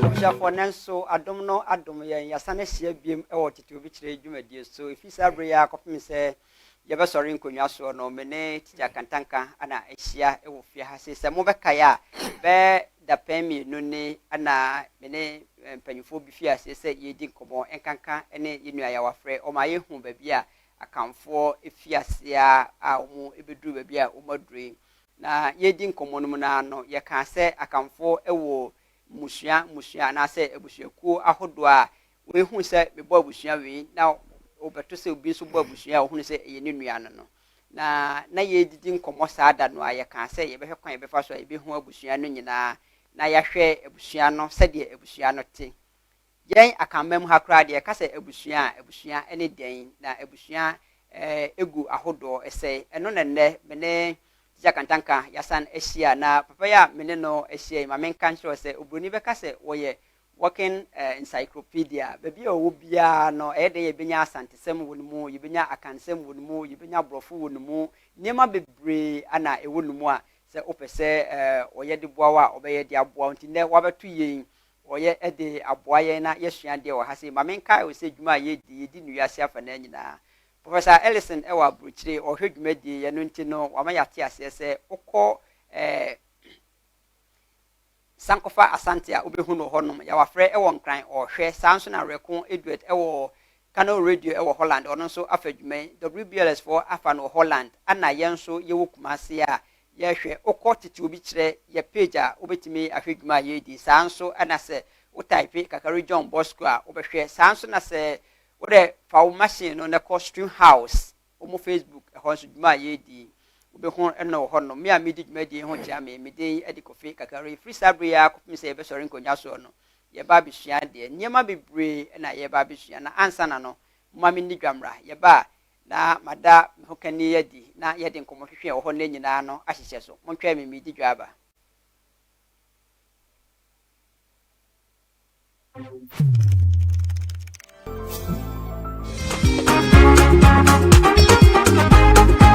Abusuafoɔ, nanso adom no adom yɛn, yɛasan ahyia biom wɔ Tete Obi Kyerɛ dwumadie so. Ɛfiri saa berɛ yi ara kɔpem sɛ yɛbɛsɔre nkonnwa soɔ no, me ne Tikya Kantanka na ahyia wɔ fie ha sei. Sɛ mobɛkae a, bɛyɛ dapɛn mmienu ni na me ne mpanyinfoɔ bi fii aseɛ sɛ yɛredi nkɔmmɔ, nkanka ne yɛn nua Yawafrɛ. Ɔma yɛhuu baabi a Akanfoɔ fii aseɛ a wɔbɛduru baabi a wɔaduru yi. Na yɛredi nkɔmmɔ no mu no ara no, yɛkaa sɛ Akanfoɔ wɔ mmusua mmusua anaasɛ abusuakuo ahodoɔ a wɔhu sɛ mebɔ abusua wei na wɔbɛto sɛ obi nso bɔ abusua a wɔhunu sɛ ɛyɛ ne nua no no. Na na yɛredidi nkɔmmɔ saa da no a, yɛkaa sɛ yɛbɛhwɛ kwan a yɛbɛfa so a yɛbɛhu abusua no nyinaa na yɛahwɛ abusua no sɛdeɛ abusua no te. Yɛn Akanman mu ha koraa deɛ yɛka sɛ abusua a, abusua ne dɛn? Na abusua gu ahodoɔ sɛn? Ɛno na nnɛ me ne Tikya Kantanka yɛasan ahyia. Na papa yi a me ne no ahyia yi, ma menka nkyerɛ wo sɛ oburoni bɛka sɛ wɔyɛ walking encyclopedia. Baabi a ɔwɔ biara no, ɛyɛ dɛn yɛbɛnya Asantesɛm wɔ ne mu, yɛbɛnya Akansɛm wɔ ne mu, yɛbɛnya Borɔfo wɔ ne mu. Nneɛma bebree na ɛwɔ ne mu a sɛ wopɛ sɛ ɔyɛ de boa wo a, ɔbɛyɛ de aboa wo. Nti nnɛ wabɛto yɛn Wɔyɛ de aboa yɛn na yɛasua adeɛ wɔ ha sei. Ma menkae wo sɛ dwuma a yɛredi, yɛdi no wiase afanaa nyinaa. Professor Ellison wɔ aburokyire, ɔhwɛ dwumadie yi, ɛno nti no wama yɛate aseɛ sɛ wokɔ eh, Sankofa Asante a wobɛhu no wɔ hɔnom. Yawafrɛ wɔ Nkran, ɔrehwɛ. Saa nso na Reko Edward wɔ Kano Radio wɔ Holland, ɔno nso afa dwuma yi. WBLS foɔ afa no wɔ Holland, ɛna yɛn nso yɛwɔ Kumasi a yɛhwɛ. Wokɔ Tete Obi Kyerɛ yɛ page a wobɛtumi ahwɛ dwuma a yɛredi. Saa nso na sɛ wo type Kakari John Bosco a wobɛhwɛ. Saa nso na sɛ wodɛ fa wo machine no na kɔ Stream House wɔn Facebook ɛhɔ nso dwuma a yɛredi wobɛhu no wɔ hɔnom. Me a medi dwumadie yi ho kyea me, me din de Kofi Kakari. Firi saa berɛ yi ara kɔpem sɛ yɛbɛsɔre nkonnwa soɔ no, yɛreba abɛsua adeɛ. Nneɛma bebree na yɛreba abɛsua, na ansa na no, momma menni dwa mmra. Yɛba a, na mada me hokani adi na yɛde nkɔmmɔtwetwe a ɛwɔ hɔ nnɛ nyinaa no ahyehyɛ so. Montwɛn me, meredi dwa aba.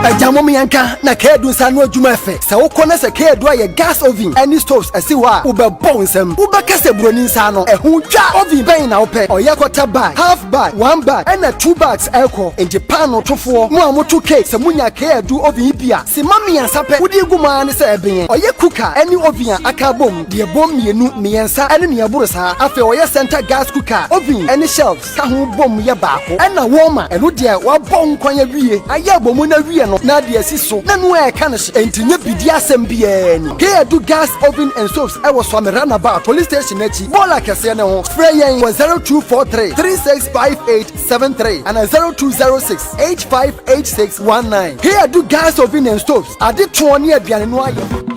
Agya mom yɛnka na Keedu nsa ano adwuma ɛfɛ. Sɛ wokɔ na sɛ Keedu ayɛ gas oven ɛne stoves ɛsi hɔ a, wobɛbɔ wo nsam. Wobɛka sɛ buroni nsa ano ɛho twa. Oven bɛn na wopɛ? Ɔyɛ quarter bag, half bag, one bag ɛna two bags ɛkɔ. Enti paanoo tofoɔ, mo a moto cake sɛ monya Keedu oven yi bi a, Simma mmiɛnsa pɛ wode gu mu ara ne sɛ ɛben. Ɔyɛ cooker ne oven a aka abom, deɛ ɛbom mmienu, mmiɛnsa ne nea ɛboro saa. Afei ɔyɛ center gas cooker, oven ne shelves ka ho bom yɛ baako. Ɛna warmer, ɛno deɛ wabɔ wo nkwan awie, ayɛ abomu no awie no na ade asi so na ɛno a ɛka no hye. Enti nyɛ bidie asɛm biara ni. K-Adu Gas Oven and Stoves wɔ Suame Runabout, Police Station no akyi, bɔɔla kɛseɛ no ho. Frɛ yɛn wɔ 0243 3658 73 anaa 0206 858619. Here do gas oven and stoves, ade toɔ ne aduane no ayɛ.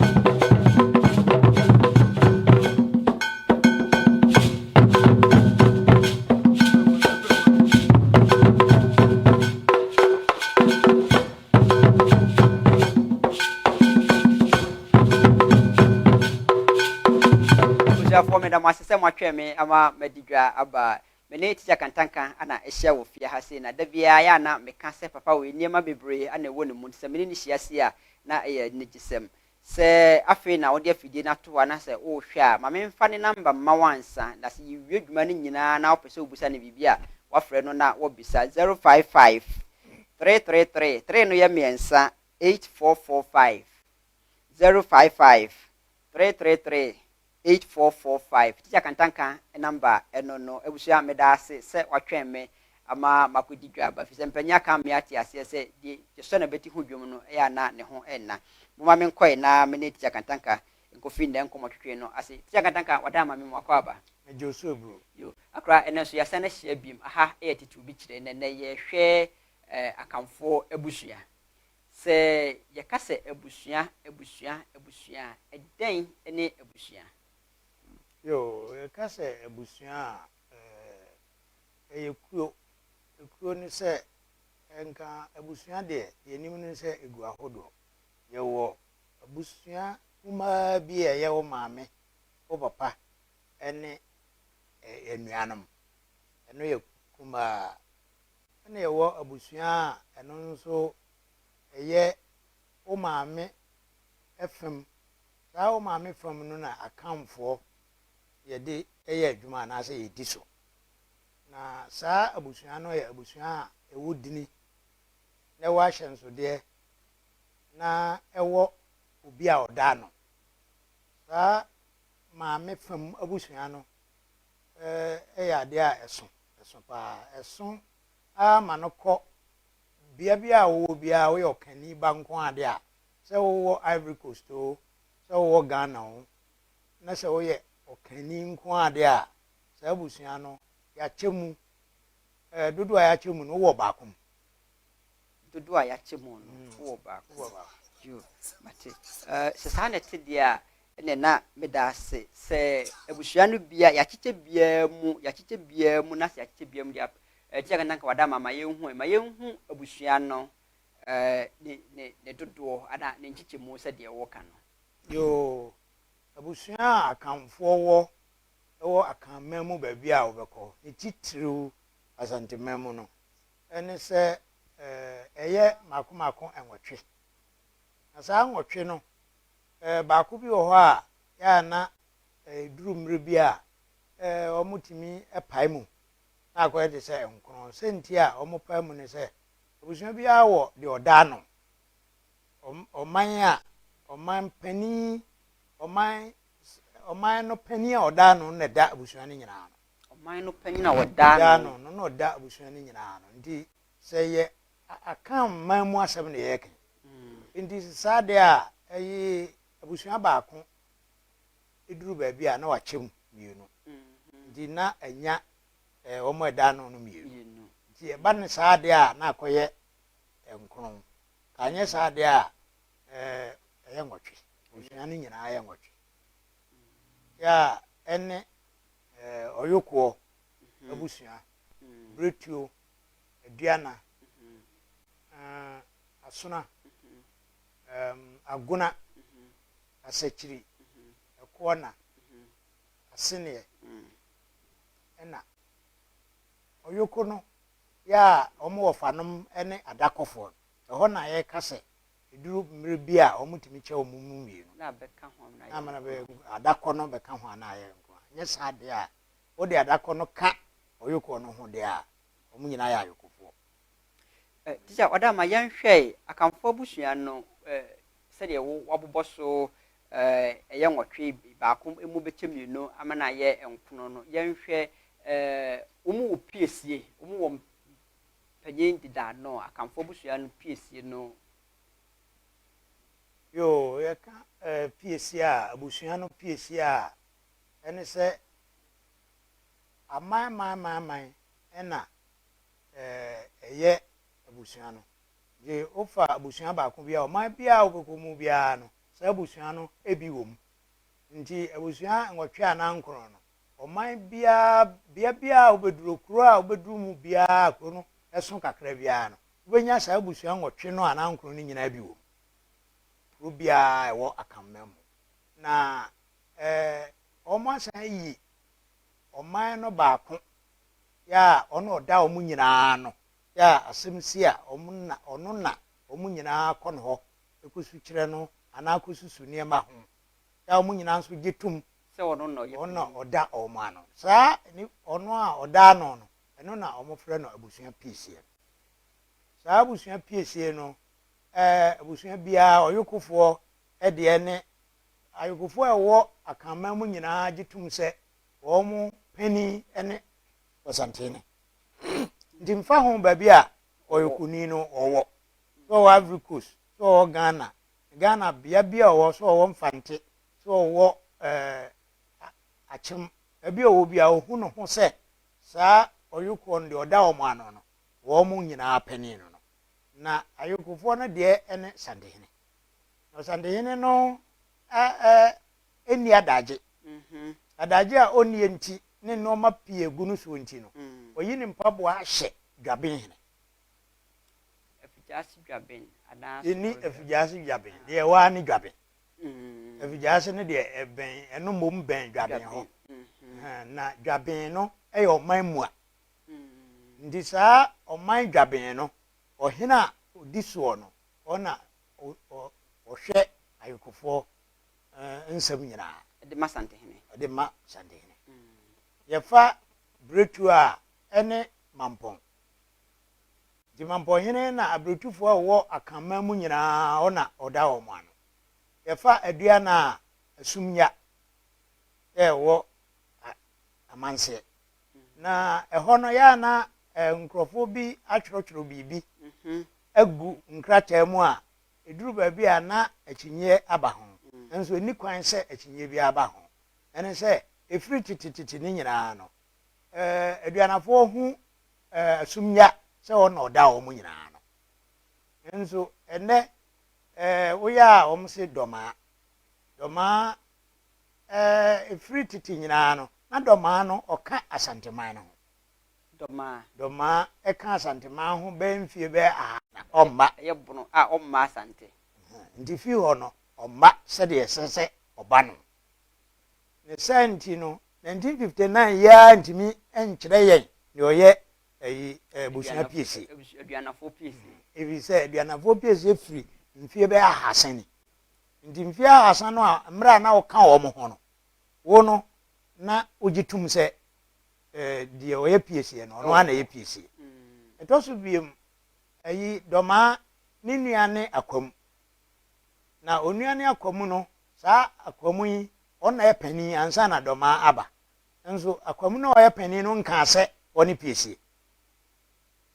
Abusuafoɔ meda mo ase sɛ moatwɛn me ama madi dwa aba Me ne Tikya Kantanka na ahyia wɔ fie ha sei, na da biara yɛ a na meka sɛ papa wei nneɛma bebree na ɛwɔ ne mu nti sɛ me ne no hyia sei a na ɛyɛ anigyesɛm. Sɛ afei na wode afidie no ato hɔ anaasɛ worehwɛ a, ma memfa ne namba mma wo ansa, na sɛ yɛwie dwuma no nyinaa na wopɛ sɛ wobisa no biribi a, woafrɛ no na woabisa. 055 333, 3 no yɛ mmiɛnsa, 8445, 055 333 8445 Teacher Kantanka number ɛno no. Abusua meda ase sɛ watwɛn me ama makɔdi dwa aba fisɛ mpanyin aka me ate aseɛ sɛ deɛ yɛsɔ n'abati ho dwom no ɛyɛ a na ne ho nna. Momma menkɔe na me ne Teacher Kantanka nkɔfi nnɛ nkɔmmɔtwetwe no ase. Teacher Kantanka wada ama me mu akɔ aba. Megye wo so aburo. Yo, akora ɛnɛ nso yɛasan ahyia biom. Aha yɛ Tete Obi Kyerɛ na ɛnɛ yɛrehwɛ Akanfoɔ abusua. Sɛ yɛka sɛ abusua, abusua, abusua a, ɛdɛn ne abusua? Yoo, yɛka sɛ abusua a, ɛyɛ kuo. Ekuo ne sɛ, nka abusua deɛ, deɛ yɛnim ne sɛ ɛgu ahodoɔ. Yɛwɔ abusua kumaa bi a ɛyɛ wo maame, wo papa ne anuanom. Ɛno yɛ kumaa. Ɛna yɛwɔ abusua a ɛno nso ɛyɛ wo maame fam. Saa wo maame fam no na Akanfoɔ yɛde yɛ adwuma anaasɛ yɛdi so. Na saa abusua no yɛ abusua a ɛwɔ dini na ɛwɔ ahyɛnsodeɛ na ɛwɔ obi a ɔda ano. Saa maame fam abusua no yɛ adeɛ a ɛso, ɛso paa. Ɛso ara ma no kɔ bea biara a wowɔ biara, woyɛ ɔkani ba nko ara deɛ a, sɛ wowɔ Ivory Coast o, sɛ wowɔ Ghana o, na sɛ woyɛ ɔkani nko ara deɛ a, saa abusua no, yɛakyɛ mu, dodoɔ a yɛakyɛ mu no, wowɔ baako mu. Dodoɔ a yɛakyɛ mu no, wowɔ baako mu. Yo, mate. Sɛ saa na ɛte deɛ a, ɛnneɛ na meda ase sɛ abusua no bia, yɛakyekyɛ biara mu, yɛakyekyɛ biara mu, na sɛ yɛakyekyɛ biara mu deɛ a, ɛte sɛ nka wada ama ma yɛnhu, ma yɛnhu abusua no ne, ne, ne dodoɔ anaa ne nkyekyɛmu sɛdeɛ wɔka no. Yoo, abusua a Akanfoɔ wɔ wɔ Akanman mu baabi a wobɛkɔ, ne titiriw Asanteman mu no, ne sɛ ɛyɛ mmaako mmaako nwɔtwe. Na saa nwɔtwe no, baako bi wɔ hɔ a, yɛ a na ɛduru mmerɛ bi a, wɔtumi pae mu na akɔyɛ te sɛ nkron. Sɛ nti a wɔpae mu ne sɛ, abusua biara wɔ deɛ ɔda ano. Ɔman a, ɔman panin, ɔman, ɔman no panin a ɔda ano na ɛda abusua no nyinaa ano. Ɔman no panin a ɔda ano no na ɔda abusua no nyinaa ano. Nti sɛ yɛ Akan man mu asɛm na yɛreka yi. Nti saa deɛ a, ɛyi abusua baako duru baabi a na wakyɛ mu mmienu. Nti na anya wɔn a ɛda ano no mmienu. Nti ɛba no saa deɛ a na akɔyɛ nkron. Ka anyɛ saa deɛ a ɛyɛ nwɔtwe. Abusua no nyinaa yɛ nwɔtwe. Yɛ a ɛne ɔyokoɔ abusua, Biretuo, Aduana, Asona, Agona, Asakyiri, Ɛkoɔna, Aseneɛ, ɛna Ɔyoko no yɛ a wɔn wɔfanom ne adakɔfoɔ no, ɛhɔ na yɛka sɛ ɛduru mmerɛ bi a wɔtumi kyɛ wɔn mu mmienu. Na abɛka ho na ayɛ nko. Adakɔ no bɛka ho a na ayɛ nko. Nyɛ saa deɛ a, wode adakɔ no ka ɔyokoɔ no ho deɛ a, wɔn nyinaa yɛ ayokofoɔ. Tikya Ɔdama, yɛnhwɛ Akanfoɔ abusua no sɛdeɛ wɔabobɔ so ɛyɛ nwɔtwe, baako mu bɛkyɛ mmienu ama no ayɛ nkono no, yɛnhwɛ wɔn wɔ piesie, wɔn wɔ mpanyin deda ano, Akanfoɔ abusua no piesie no. Yoo, yɛka piesie a, abusua no piesie a, ɛne sɛ aman aman aman aman na ɛyɛ abusua no. Nti wofa abusua baako bi a, ɔman biara a wobɛkɔ mu biara no, saa abusua no bi wɔ mu. Nti abusua nwɔtwe anaa nkron no, ɔman biara, bea biara a wobɛduru, kuro a wobɛduru mu biara a kuro no so kakra biara no, wobɛnya saa abusua nwɔtwe no anaa nkron no nyinaa bi wɔ mu. Kuro biara a ɛwɔ Akanman mu. Na wɔasan ayi ɔman no baako yɛ a ɔno ɔda wɔn nyinaa ano, yɛ a asɛm si a wɔn na ɔno na wɔn nyinaa kɔ ne hɔ kɔsu kyerɛ no anaa kɔsusu nneɛma ho, yɛ a wɔn nyinaa nso gye tom sɛ ɔno na ɔyɛ ɔno na ɔda wɔn ano. Saa ni ɔno a ɔda ano no, ɛno na wɔfrɛ no abusua piesie no. Saa abusua piesie no, ɛɛ abusua biara ɔyokofoɔ deɛ ne ayokofoɔ a ɛwɔ Akanman mu nyinaa gye tom sɛ wɔn panin ne Ɔsantehene. Nti mfa ho baabi a ɔyokoni no ɔwɔ, sɛ ɔwɔ Ivory Coast, sɛ ɔwɔ Ghana, Ghana bea bi a ɔwɔ, sɛ ɔwɔ Mfante, sɛ ɔwɔ ɛɛ Akyem, baabi a ɔwɔ biara ɔhu ne ho sɛ saa ɔyokoɔ no deɛ ɔda wɔn ano no, wɔn nyinaa panin no no. Na Ayokofoɔ no deɛ ne Santehene. Na Ɔsantehene no ɛ ɛ nni adagye. Adagye a ɔnnie nti ne nnoɔma pii a ɛgu no soɔ nti no, wayi ne mpaboa ahyɛ Dwabenhene. Afigyaase Dwaben anaa Yɛnni Sohoro Dwaben? Afigyaase Dwaben. Deɛ ɛwɔ ara ne Dwaben. Afigyaase no deɛ ɛbɛn, ɛno mmom bɛn Dwaben hɔ. Na Dwaben no yɛ ɔman mua. Nti saa ɔman Dwaben no, ɔhene a ɔdi soɔ no, ɔno na ɔhwɛ ayokofoɔ nsɛm nyinaa. De ma Santehene. Ɔde ma Santehene. Yɛfa Biretuo a, ɛne Mampɔn. Nti Mampɔnhene na Abiretufoɔ a wɔwɔ Akanman mu nyinaa ɔna ɔda wɔn ano. Yɛfa Aduana a, Asumnya a ɛwɔ Amanseɛ. Na ɛhɔ no yɛ a na nkurɔfoɔ bi atwerɛtwerɛ biribi agu nkrataa mu a ɛduru baabi a na akyinnyeɛ aba ho. Nanso ɛnni kwan sɛ akyinnyeɛ biara ba ho. Ɛne sɛ, ɛfiri tetetete no nyinaa no, Aduanafoɔ hu asumnya sɛ ɔno na ɔda wɔn nyinaa ano. Nanso ɛnnɛ, woyɛ a wɔse dɔmaa. Dɔmaa, ɛfiri tete nyinaa no, na dɔmaa no ɔka Asanteman no ho. Dɔmaa. Dɔmaa ɛka Asanteman ho bɛyɛ mfie bɛyɛ aha na ɔmma. Ɛyɛ bono a ɔmma Asante. Nti firi hɔ no, ɔmma sɛdeɛ ɛsɛ sɛ ɔba no. Ne saa nti no, 1959 yi ara ntumi nkyerɛ yɛn deɛ ɔyɛ ɛyi abusua piesie. Aduanafoɔ piesie. Ɛfiri sɛ aduanafoɔ piesie firi mfie bɛyɛ ahasa ni. Nti mfie ahasa no a mmerɛ a na woka wɔn ho no, wo no na wogye tom sɛ deɛ ɔyɛ piesie no, ɔno ara na ɛyɛ piesie. Ɛtɔ so biom, ɛyi Dɔmaa ne nua ne Akwamu. Na onua ne Akwamu no, saa Akwamu yi, ɔno na ɛyɛ panin ansa na Dɔmaa aba. Nso Akwamu no a ɔyɛ panin no nkaa sɛ ɔne piesie.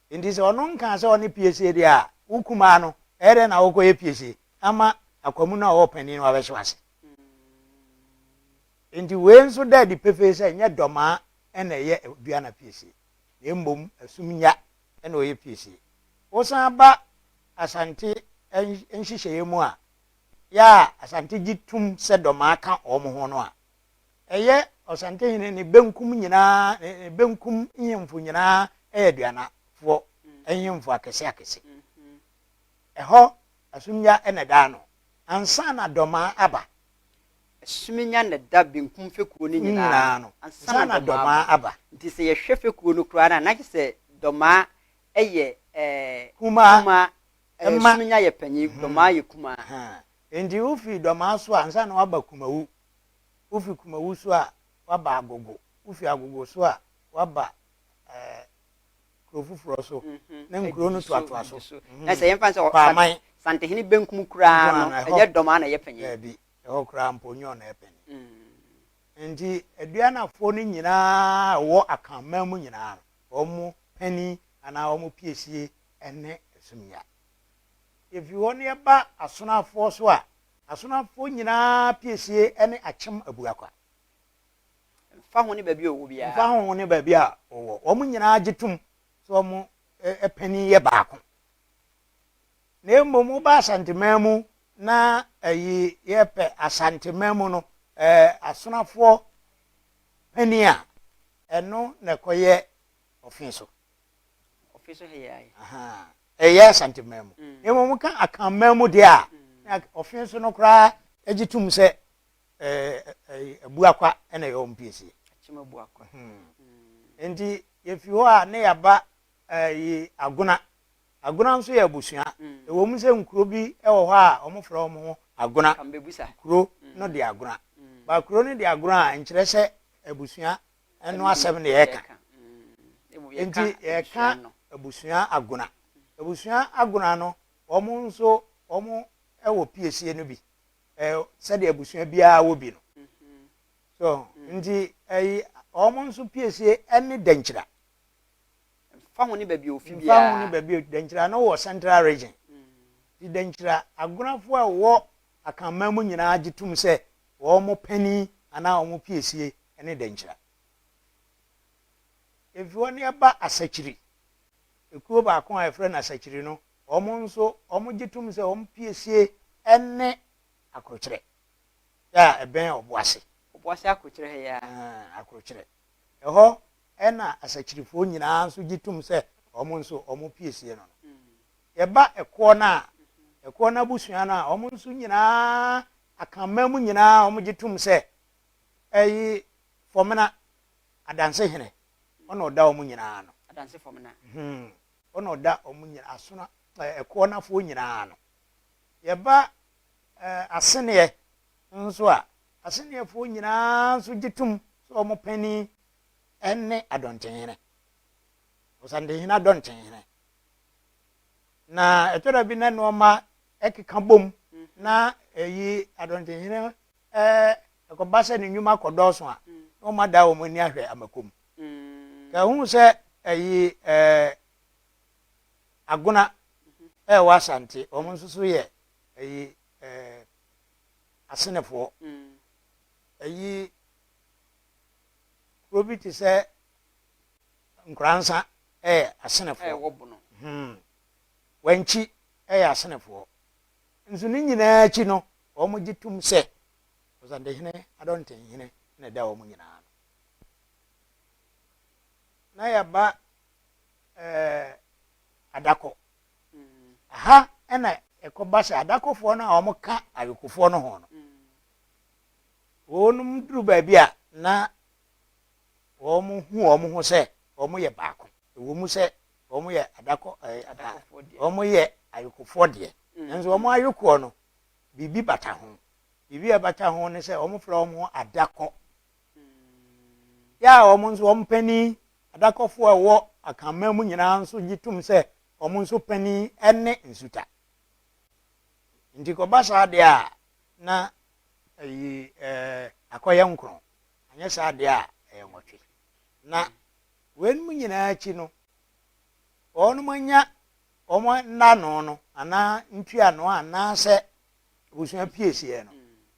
Nti sɛ ɔno nkaa sɛ ɔne piesie deɛ a, wo kumaa no, ɛyɛ dɛn na wokɔyɛ piesie ama Akwamu no a ɔwɔ panin no abɛhye w'ase? Enti wei nso da adi pefee sɛ ɛnyɛ Dɔmaa na ɛyɛ Aduana piesie, na mmom Asumnya na ɔyɛ piesie. Wosan ba Asante nhyehyɛeɛ mu a, yɛ a Asante gye tom sɛ Dɔmaa ka wɔn ho no a, ɛyɛ Ɔsantehene ne benkum nyinaa, ne benkum nhemfo nyinaa yɛ Aduanafoɔ nhemfo akɛse akɛse. Ɛhɔ Asumnya na ɛda ano ansa na Dɔmaa aba. Asuminya na ɛda benkum fekuo no nyinaa ano ansa na Dɔmaa aba. Nti sɛ yɛhwɛ fekuo no koraa no a, na kyerɛ sɛ Dɔmaa yɛ kumaa, Asuminya yɛ panyin, Dɔmaa yɛ kumaa. Nti wofi Dɔmaa so a, ansa na woaba Kumawu. Wofi Kumawu so a, woaba Agogo. Wofi Agogo so a, woaba kuro foforɔ so na nkuro no toatoa so. Na sɛ yɛmfa sɛ Kwaman Santehene benkum koraa no, ɛnyɛ Dɔmaa na ɛyɛ panyin. Daabi. Ɛhɔ koraa mpo nyɛ ɔno ɛpɛ ni. Nti Aduanafoɔ no nyinaa a wɔwɔ Akanman mu nyinaa no, wɔn panin anaa wɔn piesie ne Asumnya. Yɛfiri hɔ no yɛba Asonafoɔ so a, Asonafoɔ nyinaa piesie ne Akyem Abuakwa. Mfa ho ne baabi a wɔwɔ biara. Mfa ho ne baabi a wɔwɔ. Wɔn nyinaa gye tom sɛ wɔn panin yɛ baako. Na mmom woba Asanteman mu na ayi yɛpɛ Asanteman mu no ɛɛ Asonafoɔ panin a, ɛno na ɛkɔyɛ ɔfe so. Ɔfe so hɛ yɛ ayɛ. Ɛyɛ Asanteman mu. Mm. Na mmom woka Akanman mu deɛ a, mm. ɔfe so no koraa gye tom sɛ ɛɛ Abuakwa na ɛyɛ wɔn piesie. Akyem Abuakwa. Hmm. Mm. Nti yɛfi hɔ a ne yɛaba ɛyi Agona. Agona nso yɛ abusua. Ɛwɔ mu sɛ nkuro bi wɔ hɔ a wɔfrɛ wɔn ho Agona. Kuro no de Agona. Ba kuro no de Agona a, nkyerɛ sɛ abusua no asɛm na yɛreka. Nti yɛreka abusua Agona. Abusua Agona no, wɔn nso wɔn wɔ piesie no bi sɛdeɛ abusua biara wɔ bi no. So nti ɛyi wɔn nso piesie ne Dankyira. Mfa ho ne baabi a ofi biara. Mfa ho ne baabi a Dankyira no wɔ Central Region. Nti Dankyira Agonafoɔ a wɔwɔ Akanman mu nyinaa gye tom sɛ wɔn panin anaa wɔn piesie ne Dankyira. Efi hɔ no yɛba Asakyiri. Ekuo baako a yɛfrɛ no Asakyiri no, wɔn nso wɔgye tom sɛ wɔn piesie ne Akorokyerɛ a ɛbɛn Ɔboase. Ɔboase Akorokyerɛ ha yi ara. Ɛɛ, Akorokyerɛ. Ɛhɔ na Asakyirifoɔ nyinaa nso gye tom sɛ wɔn nso wɔn piesie no no. Yɛba Ɛkoɔ no a, Ɛkoɔ no abusua no a, wɔn nso nyinaa, Akanman mu nyinaa wɔgye tom sɛ ɛyi Fɔmena Adansehene, ɔna ɔda wɔn nyinaa ano. Adanse Fɔmena. Hmm, ɔna ɔda wɔn nyinaa, Asono, Ɛkoɔ no afoɔ nyinaa ano. Yɛba Aseneɛ nso a, Aseneɛfoɔ nyinaa nso gye tom sɛ wɔn panin ne Adɔntenhene. Ɔsantehene Adɔntenhene. Na ɛtɔ da bi na nneɛma keka bom na ɛyi Adɔntenhene ɛkɔba sɛ ne nnwuma kɔdɔɔso a, na wɔn ada wɔn ani ahwɛ amakom. Ka ɛho sɛ ɛyi Agona ɛwɔ Asante, wɔn nso so yɛ ɛyi ɛɛ Asenefoɔ. Ɛyi kuro bi te sɛ Nkoransa ɛyɛ Asenefoɔ. Ɛwɔ Bono. Hmm. Wankyi ɛyɛ Asenefoɔ. Nso ne nyinaa akyi no, wɔn gye tom sɛ Ɔsantehene Adɔntenhene na ɛda wɔn nyinaa ano. Na yɛaba ɛɛ Adakɔ. Aha na ɛkɔba sɛ adakɔfoɔ no a wɔka awekofoɔ no ho no, wɔnom duru baabi a na wɔn hu wɔn ho sɛ wɔn yɛ baako. Ɛwɔ mu sɛ wɔn yɛ adakɔ ɛɛ wɔn yɛ awekofoɔ deɛ, nanso wɔn awekoɔ no biribi bata ho. Biribi a ɛbata ho ne sɛ wɔn frɛ wɔn ho adakɔ. Yɛ a wɔn nso wɔn panin adakɔfoɔ a ɛwɔ Akanman mu nyinaa nso gye tom sɛ wɔn nso panin ne Nsuta. Nti kɔba saa deɛ a na ayi ɛɛ akɔyɛ nkron, anyɛ saa deɛ a ɛyɛ nwɔtwe. Na weinom nyinaa akyi no, wɔnom anya wɔn nnano no anaa ntuano anaasɛ abusua piesie no,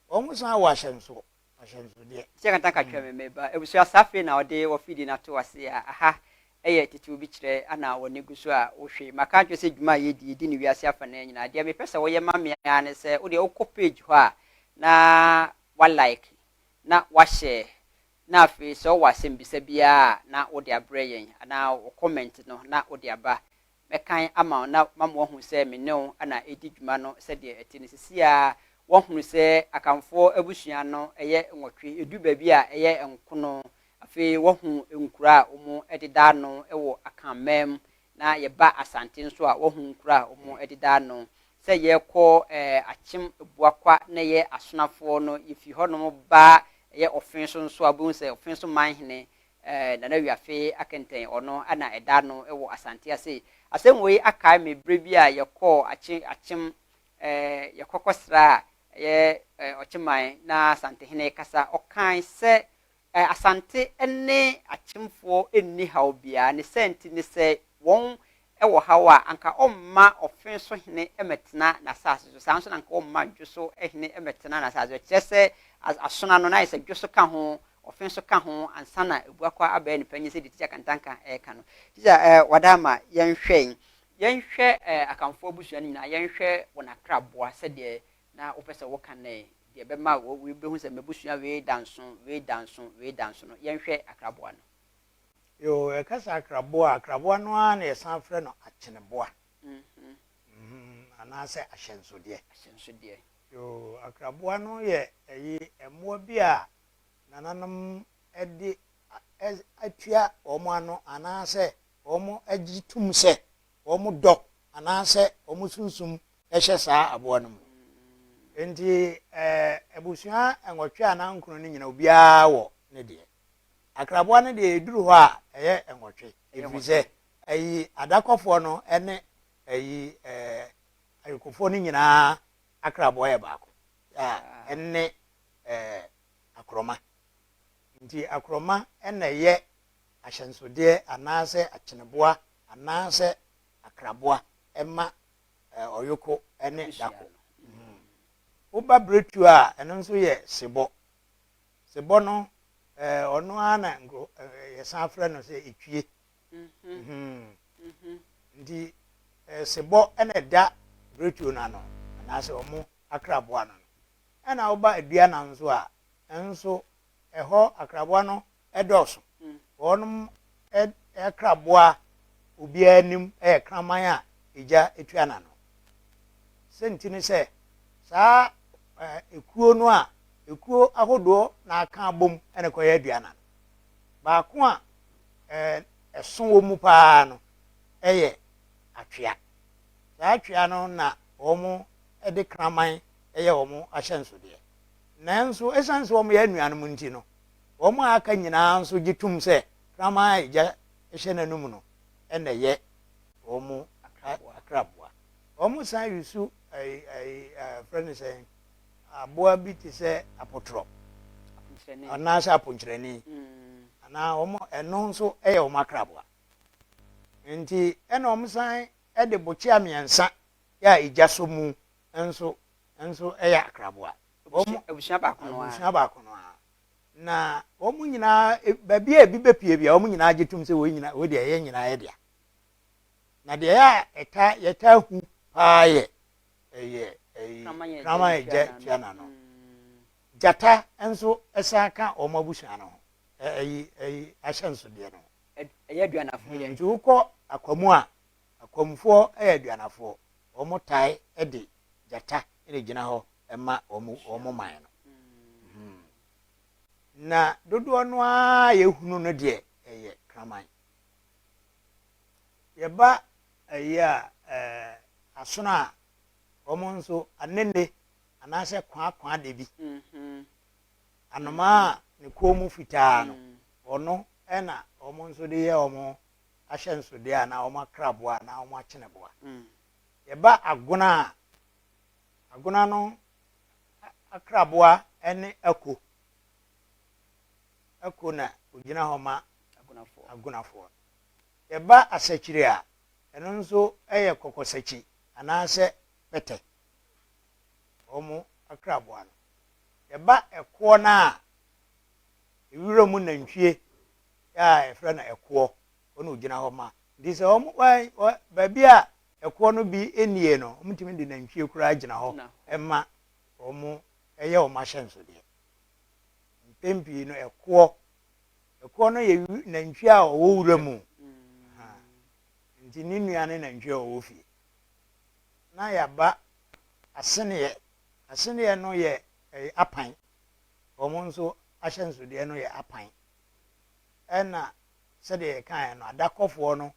wɔn san wɔ ahyɛnsoɔ. Ahyɛnsodeɛ. Sɛ kantanka twɛ me me ba abusua saa afei na ɔde wɔ fidie no ato ase a aha yɛ titiriw bi kyerɛ ana w'ani gu so a wohwɛ maka akyerɛ sɛ dwuma a yɛdi yɛdi no wiase afanaa nyinaa deɛ mepɛ sɛ woyɛ ma me ara ne sɛ wodeɛ wokɔ page hɔ a na wa like na wahyɛ na afei sɛ wowɔ asɛmbisa biara a na wode abrɛ yɛn anaa wo comment no na wode aba. Mɛkan ama wo na mama woahu sɛ me ne wo na ɛredi dwuma no sɛdeɛ ɛte no. Seesei ara woahunu sɛ Akanfoɔ abusua no yɛ nwɔtwe, ɛdu baabi a ɛyɛ nkono. Afei woahu nkuro a wɔdeda ano wɔ Akanman mu, na yɛba Asante nso a, woahu nkuro a wɔdeda ano. Sɛ yɛrekɔ Akyem Abuakwa na ɛyɛ Asonafoɔ no, yɛfiri hɔnom ba ɛyɛ Ɔfenso nso a, wobɛhu sɛ Ɔfenso manhene Nana Wiafe Akɛntɛn, ɔno na ɛda ano wɔ Asante ase. Asɛm wei akae me berɛ bi a yɛkɔɔ Akye Akyem, yɛkɔ kɔsraa ɛyɛ Ɔkyeman na Asantehene rekasa. Ɔkae sɛ Asante ne Akyemfoɔ nni haw biara, ne saa nti ne sɛ wɔn wɔ haw a, anka ɔmma ɔfe so hene mmɛtena n'asase so, saa nso na anka ɔmma dwo so hene mmɛtena n'asase so. Kyerɛ sɛ, asono ano no ayɛ sɛ dwo so ka ho, ɔfe nso ka ho ansa na Abuakwa abɛyɛ ne panyin sɛdeɛ Tikya Kantanka reka no. Tikya, eh, Wadaama, yɛnhwɛ yi. Yɛnhwɛ eh, Akanfoɔ abusua no nyinaa, yɛnhwɛ wɔn akraboa sɛdeɛ na wopɛ sɛ woka no yi, deɛ ɛbɛma wɔbɛhu sɛ m'abusua wei da nso, wei da nso, wei da nso no, yɛnhwɛ akraboa no. Yoo, yɛka sɛ akraboa a, akraboa no ara na yɛsan frɛ no akyeneboa anaasɛ ahyɛnsodeɛ. Ahyɛnsodeɛ. Yoo, akraboa no yɛ ɛyi mmoa bi a nananom de atua wɔn ano anaasɛ wɔn gye tom sɛ wɔn dɔ anaasɛ wɔn sunsum hyɛ saa aboa no mu. Nti ɛɛ abusua nwɔtwe anaa nkron no nyinaa obiara wɔ ne deɛ. Akraboa no deɛ ɛduru hɔ a ɛyɛ nwɔtwe ɛfiri sɛ ayi adakɔfoɔ no ne ayi ɛɛ ayokofoɔ no nyinaa akraboa yɛ baako a ɛne ɛɛ akorɔma. Nti akorɔma na ɛyɛ ahyɛnsodeɛ anaasɛ akyeneboa anaasɛ akraboa ɛma ɛɛ ɔyoko ne dako. Woba beretuo a ɛno nso yɛ sebɔ. Sebɔ no, ɛɛ ɔno ara na nkuro ɛɛ yɛsan frɛ no sɛ etwie. Nti. Sebɔ na ɛda biretuo no ano anaasɛ wɔn akraboa no no. Ɛna woba Aduana nso a, nso ɛhɔ akraboa no dɔɔso. Wɔn akraboa obiara nim yɛ kraman a egya tua n'ano. Sɛ nti ne sɛ, saa ekuo no a ekuo ahodoɔ na aka abom na ɛkɔyɛ Aduana no. Baako a ɛso wɔ mu paa no yɛ atwea. Saa atwea no na wɔde kraman yɛ wɔn ahyɛnsodeɛ. Nanso ɛsiane sɛ wɔyɛ anuanom nti no, wɔn a aka nyinaa nso gye tom sɛ kraman a egya hyɛ n'anum no na ɛyɛ wɔn akraboa. Wɔsan yusu ɛyi ɛyi frɛ no sɛn aboa bi te sɛ apotorɔ anaasɛ aponkyerɛni anaa wɔn ɛno nso yɛ wɔn akraboa. Nti ɛna wɔsan de bokyea mmiɛnsa yɛ a egya sɔ mu nso nso yɛ akraboa. Wɔn abusua baako no ara. Abusua baako no ara. Na wɔn nyinaa baabi a ebi bepie bia wɔn nyinaa gye tom sɛ wɔn nyinaa wɔn deɛ yɛn nyinaa yɛ dea. Na deɛ ɛyɛ a ɛta yɛtaa hu paa yɛ ɛyɛ ɛyi kraman egya tua n'ano. Gyata nso san ka wɔn abusua no ho ɛyi ɛyi ahyɛnsodeɛ no ho. Ɛyɛ aduanafoɔ yɛ. Nti wokɔ Akwamu a, Akwamfoɔ yɛ aduanafoɔ. Wɔn tae de gyata na egyina hɔ ma wɔn wɔn man no. Na dodoɔ no ara a yɛhunu no deɛ ɛyɛ kraman. Yɛba ɛyi a ɛɛ asono a, wɔn nso anene anaasɛ kwaakwa de bi. Anomaa a ne kɔn mu fitaa no, ɔno na wɔn nso de yɛ wɔn ahyɛnsodeɛ anaa wɔn akraboa anaa wɔn akyeneboa. Yɛba agona a, agona no akraboa ne ako. Ako na ɔgyina hɔ ma agonafoɔ. Yɛba asakyire a, ɛno nso yɛ kɔkɔsakyi anaasɛ pɛtɛ, wɔn akraboa no. Yɛba ɛkoɔ no a, ewira mu nantwie a yɛfrɛ no ɛkoɔ, ɔno na ɔgyina hɔ ma. Nti sɛ wɔn wɔ baabi a ɛkoɔ no bi nnie no, wɔtumi de nantwie koraa gyina hɔ ma wɔn yɛ wɔn ahyɛnsodeɛ. Mpɛn pii no ɛkoɔ, ɛkoɔ no yɛ nantwie a ɔwɔ wura mu. Nti ne nua ne nantwie a ɔwɔ fie. Na yɛaba aseneɛ. Aseneɛ no yɛ apan. Wɔn nso ahyɛnsodeɛ no yɛ apan. Ɛna sɛdeɛ yɛkaeɛ no, adakɔfoɔ no,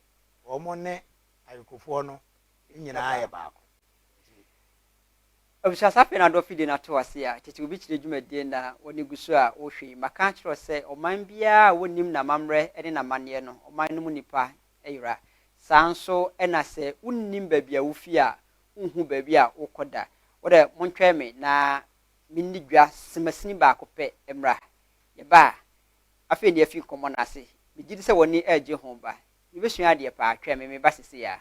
wɔn ne ayokofoɔ no nyinaa yɛ baako. Abusua saa afei na adɔ fidie no ato ase a, tete obi kyerɛ dwumadie na wɔne gu so a wohwɛ yi. Maka akyerɛ wo sɛ ɔman biara a wɔnnim n'amammerɛ ne n'amanneɛ no, ɔman no mu nnipa yera. Saa nso na sɛ wonnim baabi a wofi a, wonhu baabi a wokɔ da. Wo dɛ montwɛn me na menni dwa semasini baako pɛ mmra. Yɛba a, afei na yɛafi nkɔmmɔ no ase. Megye di sɛ w'ani regye ho ba. Yɛbɛsua adeɛ paa. Twɛn me, meba seesei ara.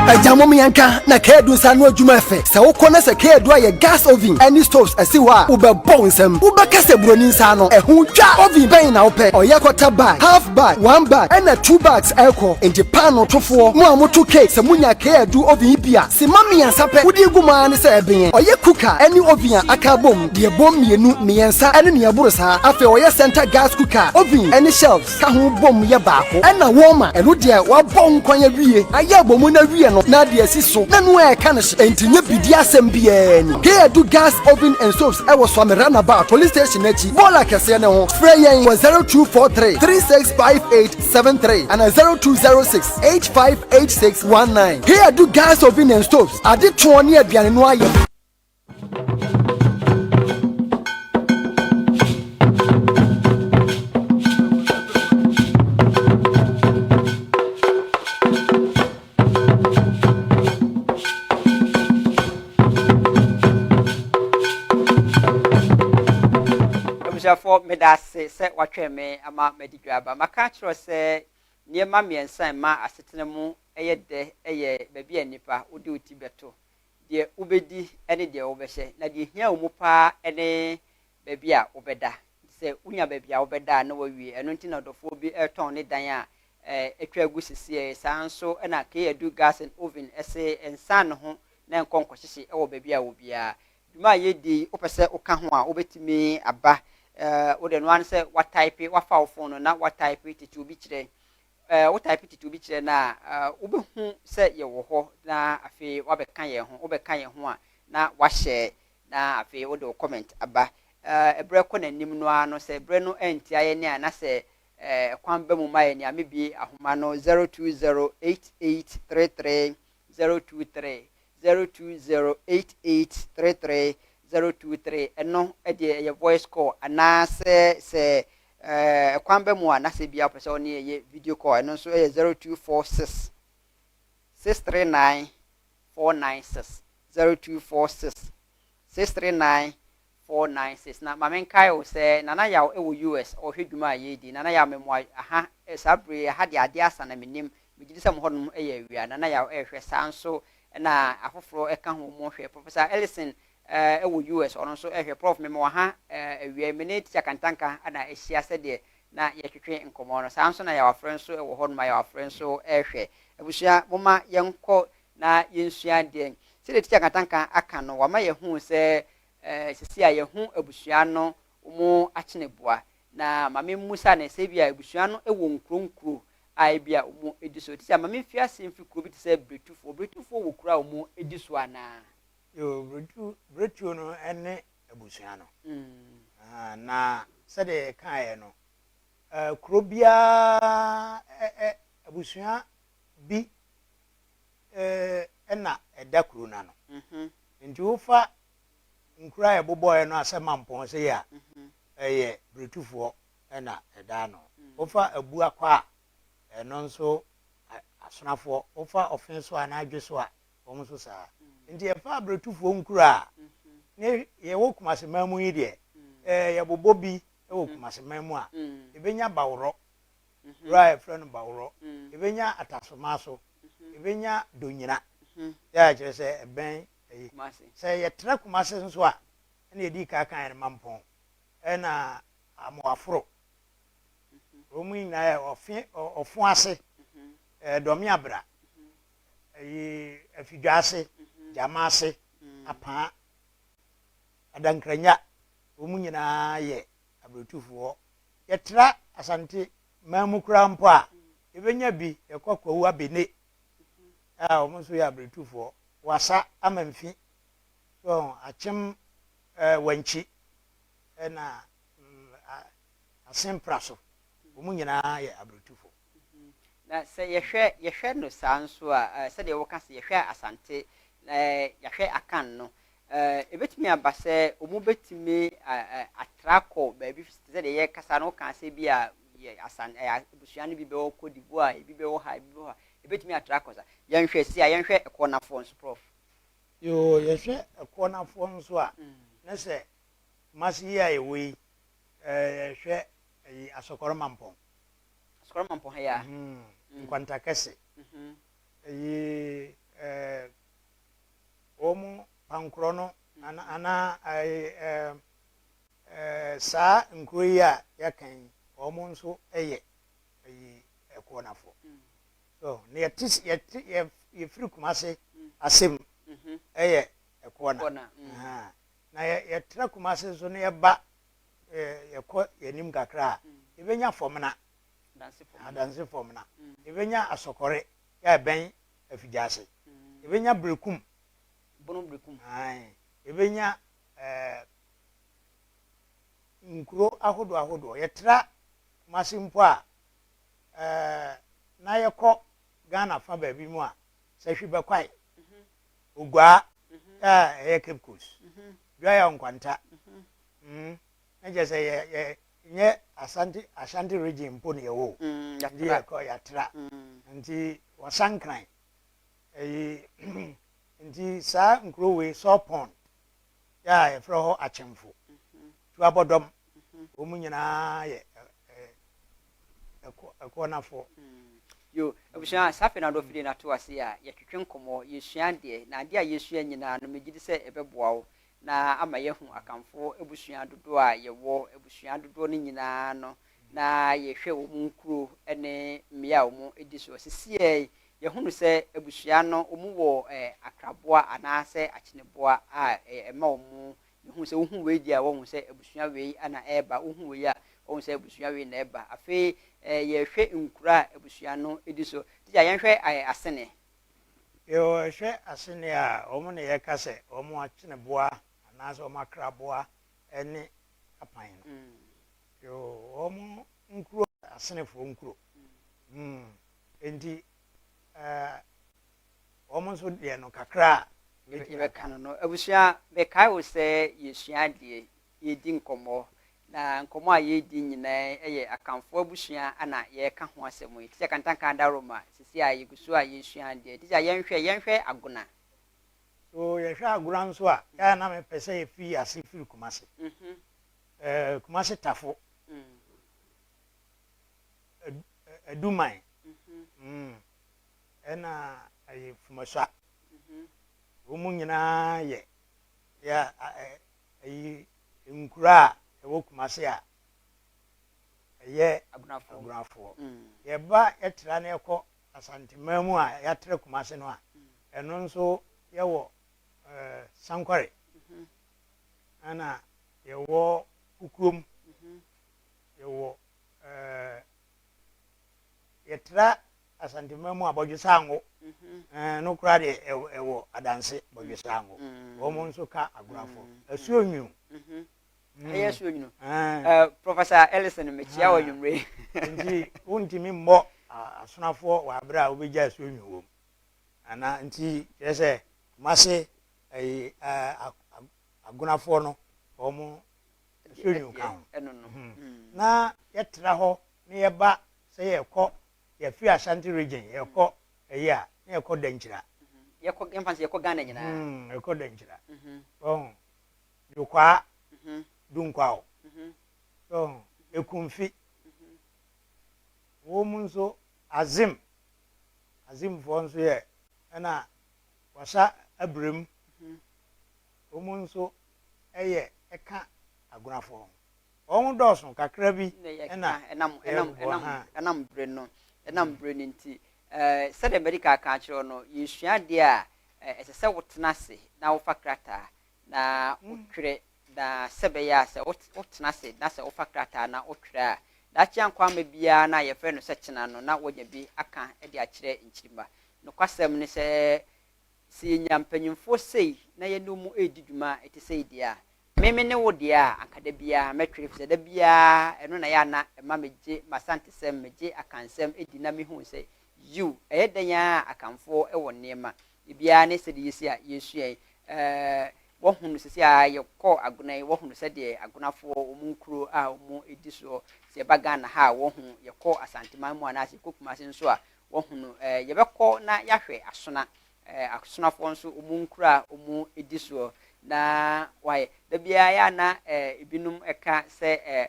Agya mom yɛnka na Keadu nsa ano adwuma ɛfɛ. Sɛ wokɔ na sɛ Keadu ayɛ gas oven ɛne stoves asi hɔ a, wobɛbɔ wo nsam. Wobɛka sɛ buroni nsa ano. Ɛho twa! Oven bɛn na wopɛ? Ɔyɛ quarter bag, half bag, one bag ɛna two bags ɛkɔ. Enti paanoo tofoɔ, mo a moto cake, sɛ monya Keadu oven yi bi a, Simma mmiɛnsa pɛ wode gu mu ara ne sɛ ɛben. Ɔyɛ cooker ne oven a aka abom, deɛ ɛbom mmienu, mmiɛnsa ne nea ɛboro saa. Afei ɔyɛ center gas cooker, oven ne shelves ka ho bom yɛ baako. Ɛna warmer, ɛno deɛ wabɔ wo nkwan awie, ayɛ abomu no awie no na ade asi so na ɛno a ɛka no hye. Enti nyɛ bidie asɛm biara ni. Kayadu Gas Oven and Stoves wɔ Suame Runabout, Police Station no akyi, bɔɔla kɛseɛ no ho. Frɛ yɛn wɔ 0243 3658 73 anaa 0206 858619. Here do gas oven and stoves, ade toɔ ne aduane no ayɛ. Abusuafoɔ meda ase sɛ watwɛn me ama madi dwa aba. Maka akyerɛ wo sɛ nneɛma mmiɛnsa a ɛma asetena mu yɛ dɛ yɛ baabi a nnipa wode wo ti bɛto, deɛ wobɛdi ne deɛ wobɛhyɛ. Na deɛ ɛhia wɔ mu pa ara ne baabi a wobɛda. Sɛ wonya baabi a wobɛda a na woawie. Ɛno nti na ɔdɔfoɔ bi retɔn ne dan a atwa agu seseɛ. Saa ara nso na K-Adu Gas and Oven se nsan ne ho na nkɔ nkɔhyehye wɔ baabi a wɔ biara. Dwuma a yɛredi yi, wopɛ sɛ woka ho a, wobɛtumi aba. Wo deɛ, ɛno ara ne sɛ woataipe, woafa wo fon no na woataipe Tete Obi Kyerɛ. Wotype Tete Obi Kyerɛ no a, wobɛhu sɛ yɛwɔ hɔ na afei woabɛka yɛn ho. Wobɛka yɛn ho a, na woahyɛ na afei wode wo comment aba. Ɛberɛ kɔ n'anim no ara no, sɛ berɛ no antia yɛn a, na sɛ kwan ba mu ma yɛn a, mɛbue ahoma no 0208833023, 0208833023, ɛno deɛ ɛyɛ voice call, anaasɛ sɛ kwan ba mu a, na sɛ ebia wopɛ sɛ wo ne yɛn yɛ video call, ɛno nso yɛ 0246 639 496, 0246 639 496. Na ma menkae wo sɛ Nana Yaw wɔ US ɔrehwɛ dwuma a yɛredi. Nana Yaw memoa aha saa bere yi, ɛha deɛ adeɛ asa na mennim. Megye di sɛ mo hɔnom yɛ awia. Nana Yaw rehwɛ saa nso na afoforɔ ka ho wɔn hwɛ. Professor Ellison wɔ US ɔno nso rehwɛ. Prof memoa ha awia yi. Me ne Teacher Kantanka na ahyia sɛdeɛ na yɛtwetwe nkɔmmɔ no. Saa nso na Yaw Afrɛ nso wɔ hɔnom a Yaw Afrɛ nso rehwɛ. Abusua momma yɛnkɔ na yɛnsua adeɛ. Sɛdeɛ Tikya Kantanka aka no, wama yɛahu sɛ seesei a yɛahu abusua no wɔn akyeneboa. Na ma memmusa no sɛ ebia abusua no wɔ nkuro nkuro a ebia wɔdi so. Tikya, ma memfi ase mfiri kuro bi te sɛ Bretufoɔ. Bretufoɔ wɔ kuro a wɔdi so anaa? Yoo, Bretu, Bretuo no ne abusua no. Na sɛdeɛ yɛkaeɛ no, kuro biara, abusua bi na ɛda kuro no ano. Nti wofa nkuro a yɛbobɔeɛ no a sɛ Mampɔn sei a, ɛyɛ Biretufoɔ na ɛda ano. Wofa Abuakwa a, ɛno nso Asonafoɔ. Wofa Ɔfenso anaa Dweso a, wɔn nso saa. Nti yɛfa Biretufoɔ nkuro a, ne yɛwɔ Kumase man mu yi deɛ, yɛbobɔ bi wɔ Kumase man mu a, yɛbɛnya Baworɔ. Kuro a yɛfrɛ no Baworɔ, yɛbɛnya Atasomaso, yɛbɛnya Donyina, yɛ a kyerɛ sɛ ɛbɛn ayi. Sɛ yɛtra Kumase nso a, ɛna yɛdii kan kaeɛ no Mampɔn, ɛna Amoaforo. Kuro mu nyinaa yɛ ɔfe, ɔfo ase, Dɔme Abra, ayi Afidwa ase, Gyama ase, Apaa, Adankranya, wɔn nyinaa yɛ Abiretufoɔ. Yɛtra Asante man mu koraa mpo a, yɛbɛnya bi. Yɛkɔ Kwawu Abene a, wɔn nso yɛ Abiretufoɔ. Wasa Amanfi, so ho, Akyem Wankyi, ɛna Asen Praso, wɔn nyinaa yɛ Abiretufoɔ. Na sɛ yɛhwɛ yɛhwɛ no saa nso a, sɛdeɛ woka sɛ yɛhwɛ Asante, yɛahwɛ Akan no, Ebetumi aba sɛ wɔbetumi atra akɔ baabi te sɛ deɛ yɛrekasa no, wokaa sɛ bi a yɛ asan abusua no bi bɛwɔ Cote d'Ivoire, ebi bɛwɔ ha, ebi bɛwɔ ha. Ebetumi atra akɔ saa. Yɛnhwɛ si a yɛnhwɛ Ɛkɔɔnafoɔ nso, Prof. Yoo, yɛhwɛ Ɛkɔɔnafoɔ nso a, ne sɛ Kumasi yi a yɛwɔ yi, yɛhwɛ ɛyi Asɔkɔrɔ Mampɔn. Asɔkɔrɔ Mampɔn ha yi a. Nkwantakɛse. Ɛyi ɛɛ. Wɔn pankorɔ no anaa saa nkuro yi a yɛaka yi, wɔn nso yɛ ɛyi ɛkoɔnafoɔ. So na yɛte yɛte yɛ yɛfiri Kumase asɛm ɛyɛ ɛkoɔna. Na yɛ yɛtra Kumase nso na yɛba yɛkɔ yɛnim kakra a yɛbɛnya fɔmena, adanse fɔmena, yɛbɛnya asɔkɔre yɛ ɛbɛn Afigyaase. Yɛbɛnya Berekum. Bono Berekum. Ae. Yɛbɛnya ɛɛ nkuro ahodoɔ ahodoɔ. Yɛtra Kumasi mpo a, ɛɛ na yɛkɔ Ghana fa baabi mu a, Sahwi Bɛkwae, Oguaa a ɛyɛ Cape Coast, Duayaw Nkwanta. Mm, na kyerɛ sɛ yɛ yɛ nyɛ Asante Ashanti region mpo na yɛwɔ o. Nti yɛkɔ yɛatra. Nti Wasankran ɛyi nti saa nkuro wei Sawpond yɛ a yɛfrɛ hɔ Akyemfo, Tuabɔdɔm, wɔn nyinaa yɛ ɛkɔ ɛkɔnafoɔ. Yo, abusua, saa afei na adɔfo de no ato ase a yɛtwetwe nkɔmmɔ, yɛsua adeɛ, na adeɛ a yɛsua nyinaa no, megye di sɛ ɛbɛboa wo. na ama yɛahu Akanfoɔ abusua dodoɔ a yɛwɔ, abusua dodoɔ no nyinaa no, na yɛhwɛ wɔn nkuro ne mmea a wɔdi soɔ. Sesei yi, yɛahunu sɛ abusua no wɔwɔ akraboa anaasɛ akyeneboa a ɛma wɔn yɛhu sɛ wohu wei deɛ a wɔhu sɛ abusua wei na ɛreba, wohu wei a wɔhu sɛ abusua wei na ɛreba. Afei yɛhwɛ nkuro a abusua no di so. Tikya, yɛnhwɛ Asene. Yɛhwɛ Asene a, wɔn na yɛka sɛ wɔn akyeneboa anaasɛ wɔn akraboa ne apan no. Wɔn nkuro Asenefoɔ nkuro. Enti wɔn nso deɛ no kakra a mɛtumi aka. Yɛbɛka no no. Abusua, mekae wo sɛ yɛsua adeɛ, yɛredi nkɔmmɔ, na nkɔmmɔ a yɛredi nyinaa yɛ Akanfoɔ abusua na yɛreka ho asɛm yi. Tikya Kantanka Adaworoma, seesei a yɛgu so a yɛresua adeɛ. Tikya, yɛnhwɛ, yɛnhwɛ Agona. So yɛhwɛ Agona nso a, yɛ a na mepɛ sɛ yɛfiri ase firi Kumasi. Kumasi Tafo, Aduman, ɛna ɛyɛ Fumasua. Wɔn nyinaa yɛ yɛ ɛyi nkuro a ɛwɔ Kumasi a ɛyɛ Agunafoɔ. Yɛba yɛtra na yɛkɔ Asanteman mu a yɛatra Kumasi no a, ɛno nso yɛwɔ Sankware, ɛna yɛwɔ Kukurom, yɛwɔ yɛtra Asanteman mu a Bɔdwesango, ɛno koraa deɛ ɛwɔ Adanse Bɔdwesango, wɔn nso ka Agorafoɔ. Asuo Nwunu. Ɛyɛ Asuo Nwunu. Professor Ellison, mekyia wɔ anwummerɛ yi. Nti wontumi mmɔ Asonafoɔ wɔ aberɛ a wobɛgya Asuo Nwunu wɔ mu. Ana nti kyerɛ sɛ Kumase ɛyi Agonafoɔ no wɔn Asuo Nwunu ka ho. Na yɛtra hɔ na yɛba sɛ yɛkɔ yɛfiri Ashanti region yɛkɔ ɛyi a na yɛkɔ Dankyira. Yɛkɔ yɛmfa sɛ yɛkɔ Ghana nyinaa. Yɛkɔ Dankyira. Wɔn Yokwaa Dunkwaw. Wɔn Ekumfi. Wɔn nso Azim Azimfoɔ nso yɛ ɛna Wasa Abirem. Wɔn nso yɛ ɛka Agonafoɔ ho. Wɔn dɔɔso kakra bi ɛna ɛnam bere no ɛnam bere no nti sɛdeɛ mɛdi kan aka akyerɛ no, yɛsua adeɛ a ɛsɛ sɛ wotena ase na wofa krataa na wotwerɛ, na sɛ bɛyɛ a sɛ wotena ase na sɛ wofa krataa na wotwerɛ a, daakye ankwamma biara na yɛfrɛ no sɛ kyena no na woanya bi aka de akyerɛ nkyirimma. Nokwasɛm ne sɛ, sɛ yɛnya mpanyimfoɔ sei na yɛne wɔn redi dwuma a ɛte sei deɛ a, Me me ne wo deɛ a, anka da biara mɛtwere efisɛ da biara ɛno na ɛyɛ a na ɛma megye m'Asantesɛm, megye Akansɛm di na mehu sɛ yiw, ɛyɛ dɛn ara a Akanfoɔ wɔ nneɛma. Ebiara ne sɛdeɛ yɛsi a yɛresua yi. Ɛɛ, woahunu seesei a yɛkɔ Agona yi, woahunu sɛdeɛ Agonafoɔ wɔn nkuro a wɔdi soɔ. Sɛ yɛba Ghana ha a, woahu, yɛkɔ Asanteman mu anaasɛ yɛkɔ Kumasi nso a, woahunu. Ɛɛ, yɛbɛkɔ na yɛahwɛ Asona. Asonafoɔ nso wɔn nkuro a wɔdi soɔ na wɔayɛ. Da biara yɛ a na ebinom ka sɛ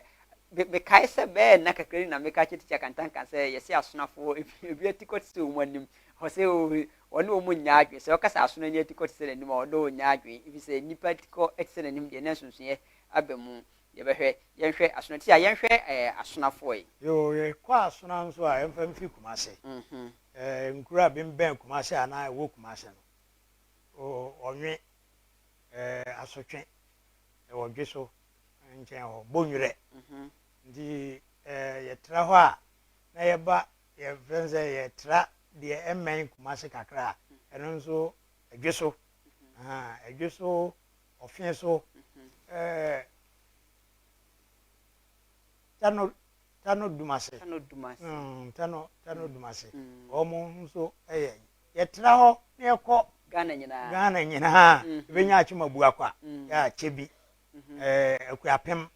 mekae sɛ bɛyɛ nna kakra ni na meka kyerɛ tikya Kantanka sɛ yɛse asonafoɔ ebi atikɔ te sɛ wɔn anim. Ɔse ɔne wɔn nyɛ adwene. Sɛ ɔka sɛ asono ani atikɔ te sɛ n'anim a, ɔne wɔn nyɛ adwene. Ɛfiri sɛ nnipa atikɔ te sɛ n'anim deɛ na nsonsonoeɛ aba mu. Yɛbɛhwɛ, yɛnhwɛ asono. Tikya yɛnhwɛ asonafoɔ yi. Yoo, yɛkɔ asona nso a, yɛmfa mfiri Kumase. Nkuro a bembɛn Kumase anaa ɛwɔ Kumase no, Ɔnwe, Asotwe, ɛwɔ Dweso nkyɛn hɔ, Bonwerɛ. Nti yɛtra hɔ a, na yɛba, yɛfrɛ no sɛ yɛtra deɛ ɛmmɛn Kumase kakra a, ɛno nso Dweso, Dweso, Ɔfeso, Tano Tano Dumase. Tano Dumase. Tano Tano Dumase. Wɔn nso yɛ yɛtra hɔ na yɛkɔ Ghana nyinaa. Ghana nyinaa. Ebenya Akyem Abuakwa. Yɛ akyɛ bi. Akuapem.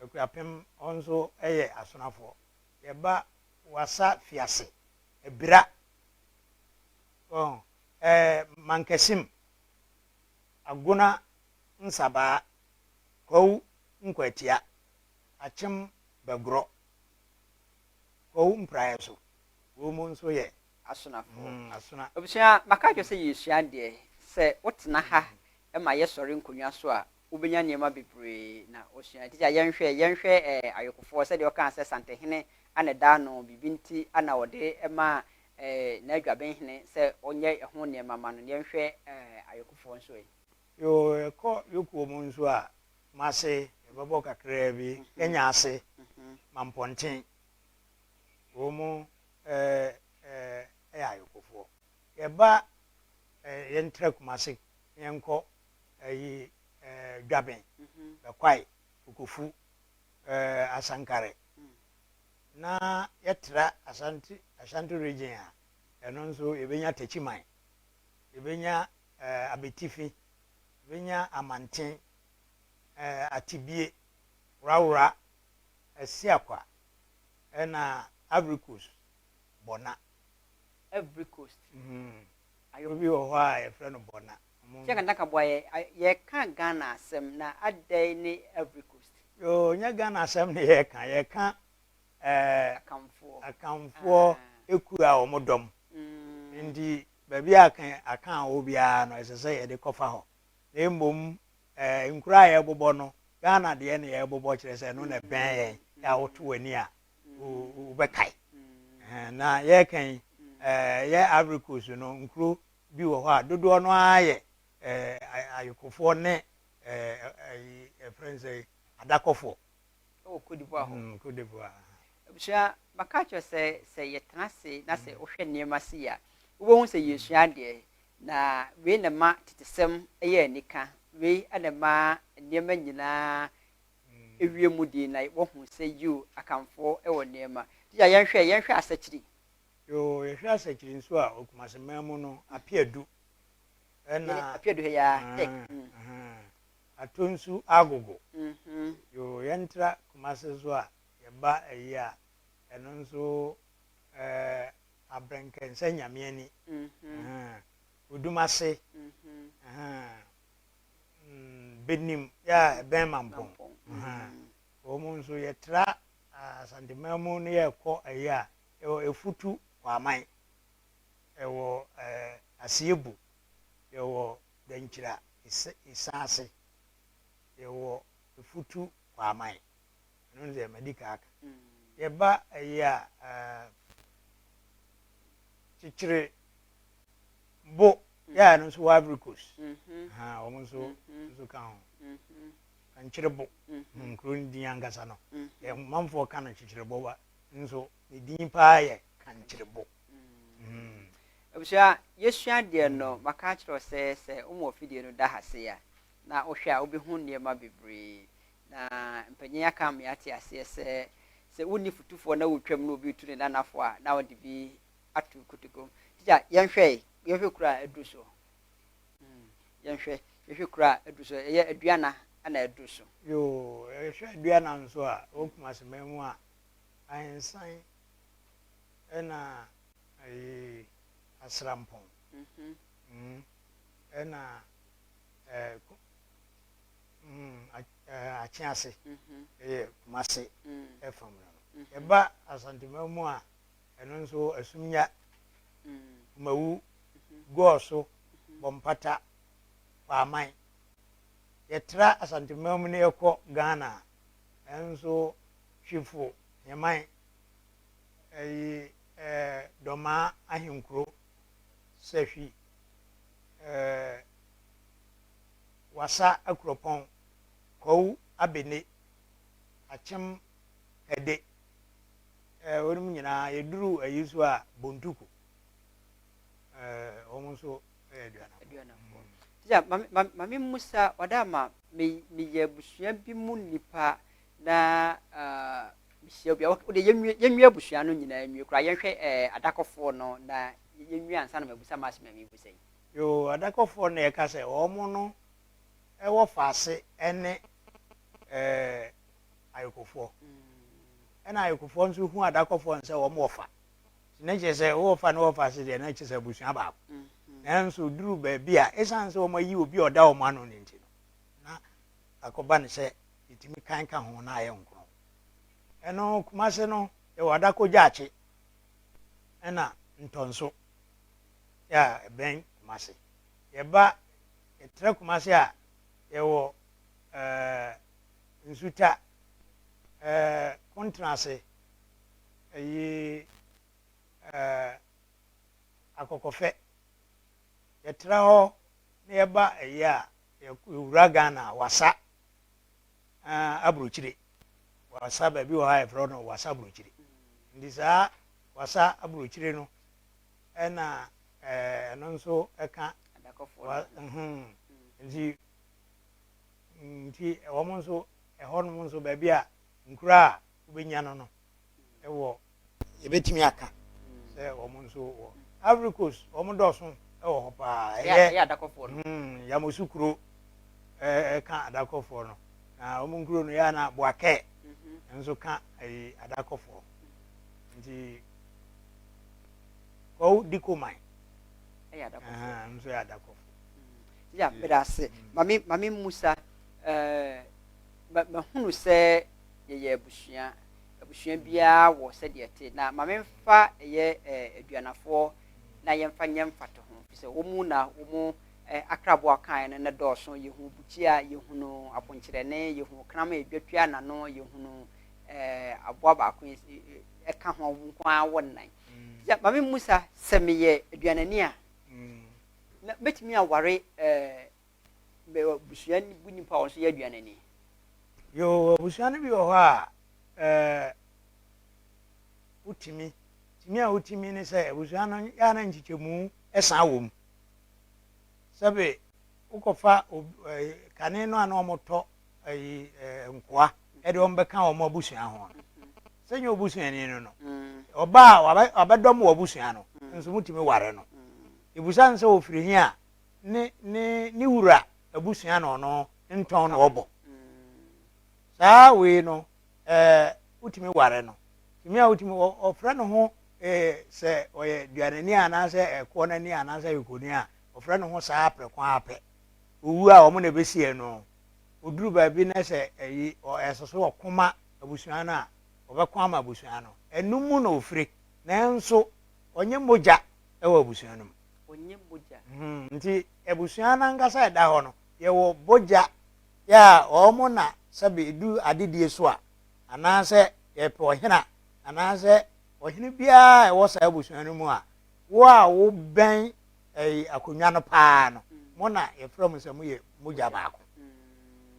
Akuapem wɔn nso yɛ asonafoɔ. Yɛba Wasa Fiase. Abira. Mankasim. Agona Nsabaa. Kwawu Nkwatia. Akyem Bɛgorɔ, Kwawu Mpraeɛ so, wei mu nso yɛ Asonafoɔ. Asona. Abusua, maka akyerɛ sɛ yɛresua adeɛ. Sɛ wotena ha ma yɛsɔre nkonnwa so a, wobɛnya nneɛma bebree na wɔsua. Tikya, yɛnhwɛ, yɛnhwɛ ɛɛ ayokofoɔ sɛdeɛ ɔkaa sɛ Santehene ana ɛda ano, biribi nti ana ɔde ma ɛɛ n'adwabenhene sɛ ɔnyɛ ɛho nneɛma ma no. Yɛnhwɛ ɛɛ ayokofoɔ nso ɛ. Yoo, yɛkɔ yokuo mu nso a, Kumase yɛbɛbɔ kakraa bi, Kenya ase, Mampɔnten, wɔn mu ɛɛ yɛ ayokofoɔ. Yɛba ɛɛ yɛntra Kumase na yɛnkɔ ɛyi ɛɛ Dwaben, Bɛkwae, Kokofu, ɛɛ Asankare. Na yɛtra Ashanti Ashanti region a, ɛno nso yɛbɛnya Techiman, yɛbɛnya ɛɛ Abetifi, yɛbɛnya Amanten, ɛɛ Atibie, Worawora, Asiakwa, ɛna Ivory Coast, Bɔna. Ivory Coast. Kuro bi wɔ hɔ a yɛfrɛ no Bɔna. Kyɛ Kantanka boa yɛ, yɛka Ghana asɛm na adɛn ne Ivory Coast? Yoo, nyɛ Ghana asɛm na yɛka, yɛka ɛɛ Akanfoɔ. Akanfoɔ ekuo a wɔn dɔm. Nti baabi a Akan Akan wɔ biara no ɛsɛ sɛ yɛde kɔfa hɔ. Na mmom ɛɛ nkuro a yɛbobɔ no, Ghana deɛ na yɛbobɔ kyerɛ sɛ ɛno na ɛbɛn yɛn, yɛ a woto w'ani a wobɛkae. Na yɛreka yi, ɛɛ yɛ Ivory Coast no nkuro bi wɔ hɔ a dodoɔ no ara yɛ ɛɛ ayokofoɔ ne ɛɛ ɛyi yɛfrɛ no sɛ adakɔfoɔ. Ɛwɔ Cote d'Ivoire hɔ. Cote d'Ivoire. Abusua, maka akyerɛ sɛ sɛ yɛtena ase na sɛ wohwɛ nneɛma sei a, wobɛhu sɛ yɛresua adeɛ. Na wei na ɛma tetesɛm yɛ anika. Wei na ɛma nneɛma nyinaa wie mu die na wɔhu sɛ yiw, Akanfoɔ wɔ nneɛma. Tikya, yɛnhwɛ, yɛnhwɛ asakyiri. Yoo, yɛhwɛ asakyiri nso a, wɔ Kumasi man mu no, Apeadu ɛna. Apeadu ha yi ara, tech. Atonsu Agogo. Yoo, yɛntra Kumasi nso a, yɛba ayi a, ɛno nso ɛɛ Abrɛnkɛnsɛ Nyameani. Odumase. Benim yɛ a ɛbɛn Mampong. Wɔn nso yɛtra Asanteman mu na yɛkɔ ayi a, yɛwɔ Efutu Kwaman, yɛwɔ Asiebu, yɛwɔ Dankyira Esaase, yɛwɔ Efutu Kwaman. Ɛno deɛ madi kan aka. Yɛba ayi a, Kyekyere Bo yɛ a ɛno nso wɔ Ivory Coast. Wɔn nso nso ka ho. Nkyerebo, nkuro no din ankasa no. Yɛ manfoɔ ka no Kyekyerebo ba nso ne din paa yɛ Kankyerebo. Abusua, yɛsua adeɛ no, maka akyerɛ wo sɛ sɛ woma w'afidie no da ha sei a, na wohwɛ a wobɛhu nneɛma bebree. Na mpanyin aka ama yɛate aseɛ sɛ, sɛ wonni fotufoɔ na wotwam na obi retu ne nanafoɔ a, na ɔde bi ato kotokuo mu. Tikya, yɛnhwɛ ɛ, yɛnhwɛ kuro a aduru soɔ. Yɛnhwɛ, yɛhwɛ kuro a aduru soɔ. Ɛyɛ Aduana na aduru so. Yoo, yɛhwɛ Aduana nso a, ɛwɔ Kumasi man mu a, Ahensan ɛna ɛyi Asrampɔn. Ɛna ɛɛ Akyease ɛyɛ Kumasi ɛfam no no. Yɛba Asanteman mu a, ɛno nso Asumnya, Kumawu, Gɔɔso, Bɔmpata, Kwaaman. Yɛtra Asanteman mu na yɛkɔ Ghana a, ɛno nso Twifo, Heman, ɛyi ɛɛ Dɔmaa Ahenkuro, Sahwi, ɛɛ Wassa Akuropɔn, Kwawu Abene, Akyem Ɛde. Ɛɛ wɔnom nyinaa yɛduru ayi so a Bontuku ɛɛ wɔn nso yɛ aduanafoɔ. Aduanafoɔ. Tikya, ma ma ma me mmusa ɔda ama me meyɛ abusua bi mu nipa na uh, mehyia obi a wode yɛnwie yɛnwie abusua no nyinaa nwie koraa yɛnhwɛ ɛɛ adakɔfoɔ no na yɛnwie ansa na mabusa m'asɛm a mebusa yi. Yoo, adakɔfoɔ no yɛka sɛ wɔn no wɔ faase ne ɛɛ ayokofoɔ. Ɛna ayokofoɔ nso hu adakɔfoɔ no sɛ wɔn wɔ fa. Nti na kyerɛ sɛ wowɔ fa ne wɔ fa ase deɛ na kyerɛ sɛ abusua baako. Nanso duru baabi a ɛsiane sɛ wɔn ayi obi a ɔda wɔn ano no nti no, na akɔba no sɛ yɛtumi kan ka ho na ayɛ nkron. Ɛno Kumase no yɛwɔ Adakɔ Gyaakye ɛna Ntɔnso yɛ a ɛbɛn Kumase. Yɛba Yɛtra Kumasi a, yɛwɔ ɛɛ Nsuta, ɛɛ Kontenase, ɛyi ɛɛ Akɔkɔfɛ. Yɛtra hɔ na yɛba ɛyi a, yɛwura Ghana a, Wassa ɛɛ Aburokyire. Wassa baabi wɔ hɔ a yɛfrɛ no Wassa Aburokyire. Nti saa Wassa Aburokyire no ɛna ɛɛ ɛno nso ɛka Adakɔfoɔ no. Nhmm nti nti wɔn nso ɛhɔnom nso baabi a nkuro a wobɛnya no no wɔ. Yɛbɛtumi aka sɛ wɔn nso wɔ Ivory Coast, wɔn dɔɔso wɔ hɔ paa. Ɛyɛ ɛyɛ adakɔfoɔ no. Hmm, Yamoussoukro ɛka adakɔfoɔ no. Na wɔn nkuro no yɛ na Bouaké mhm. nso ka ɛyi adakɔfoɔ. Nti Kwawu Dikoman ɛyɛ adakɔfoɔ. Nso yɛ adakɔfoɔ. Ya, meda ase. Mame Mame Musa, ɛɛ mahunu sɛ yɛyɛ abusua. Abusua biara wɔ sɛdeɛ ɛte. Na ma memfa ɛyɛ aduanafoɔ na yɛmfa nyɛ mfatoho. Ɛfiri sɛ wɔn mu na wɔn akraboa kaeɛ no na dɔɔso. Yɛhunu bukyia, yɛhunu aponkyerɛne, yɛhunu kraman a ɛdwa tua n'ano, yɛhunu aboa baako ɛka ho a wɔn nko ara wɔ nnan. Ma me mmusa, sɛ meyɛ aduanani a, mɛtumi aware abusua bu nipa a wɔn nso yɛ aduanani? Yoo, abusua no bi wɔ hɔ a, ɛɛ, wotumi, tumi a wotumi ne sɛ abusua no yɛ a na nkyekyɛmu san wɔ mu. Sɛbe wokɔfa kane no a na wɔtɔ ɛyi nkoa ɛde wɔn bɛka wɔn abusua ho no, sɛ nyɛ obusuani no no, ɔba a wabɛdɔm wɔ abusua no nso mutumi ware no. Ebusa no sɛ ofiri he a, ne ne ne wura abusua na ɔno ntɔn na ɔbɔ. Saa wei no, ɛɛ wotumi ware no. Tumi a wotumi ɔfrɛ ne ho ɛɛ sɛ ɔyɛ duanani anaasɛ ɛkoɔ nani anaasɛ ayokoni a, ɔfrɛ ne ho saa prɛko ara pɛ. Owu a wɔn na ɛbɛsie no. Ɔduru baabi na sɛ ɛyi ɛsɛ so ɔko ma abusua no a, ɔbɛko ama abusua no. Ɛno mu na ɔfire. Nanso ɔnyɛ mogya wɔ abusua no mu. Ɔnyɛ mogya. Nti abusua no ankasa a ɛda hɔ no, yɛwɔ bogya yɛ a wɔn na sɛbe ɛdu adedie so a, anaasɛ yɛpɛ ɔhene a, anaasɛ ɔhene biara a ɛwɔ saa abusua no mu a, wo a wobɛn ɛyi akonnwa no paa no, mo na yɛfrɛ mo sɛ moyɛ mogya baako.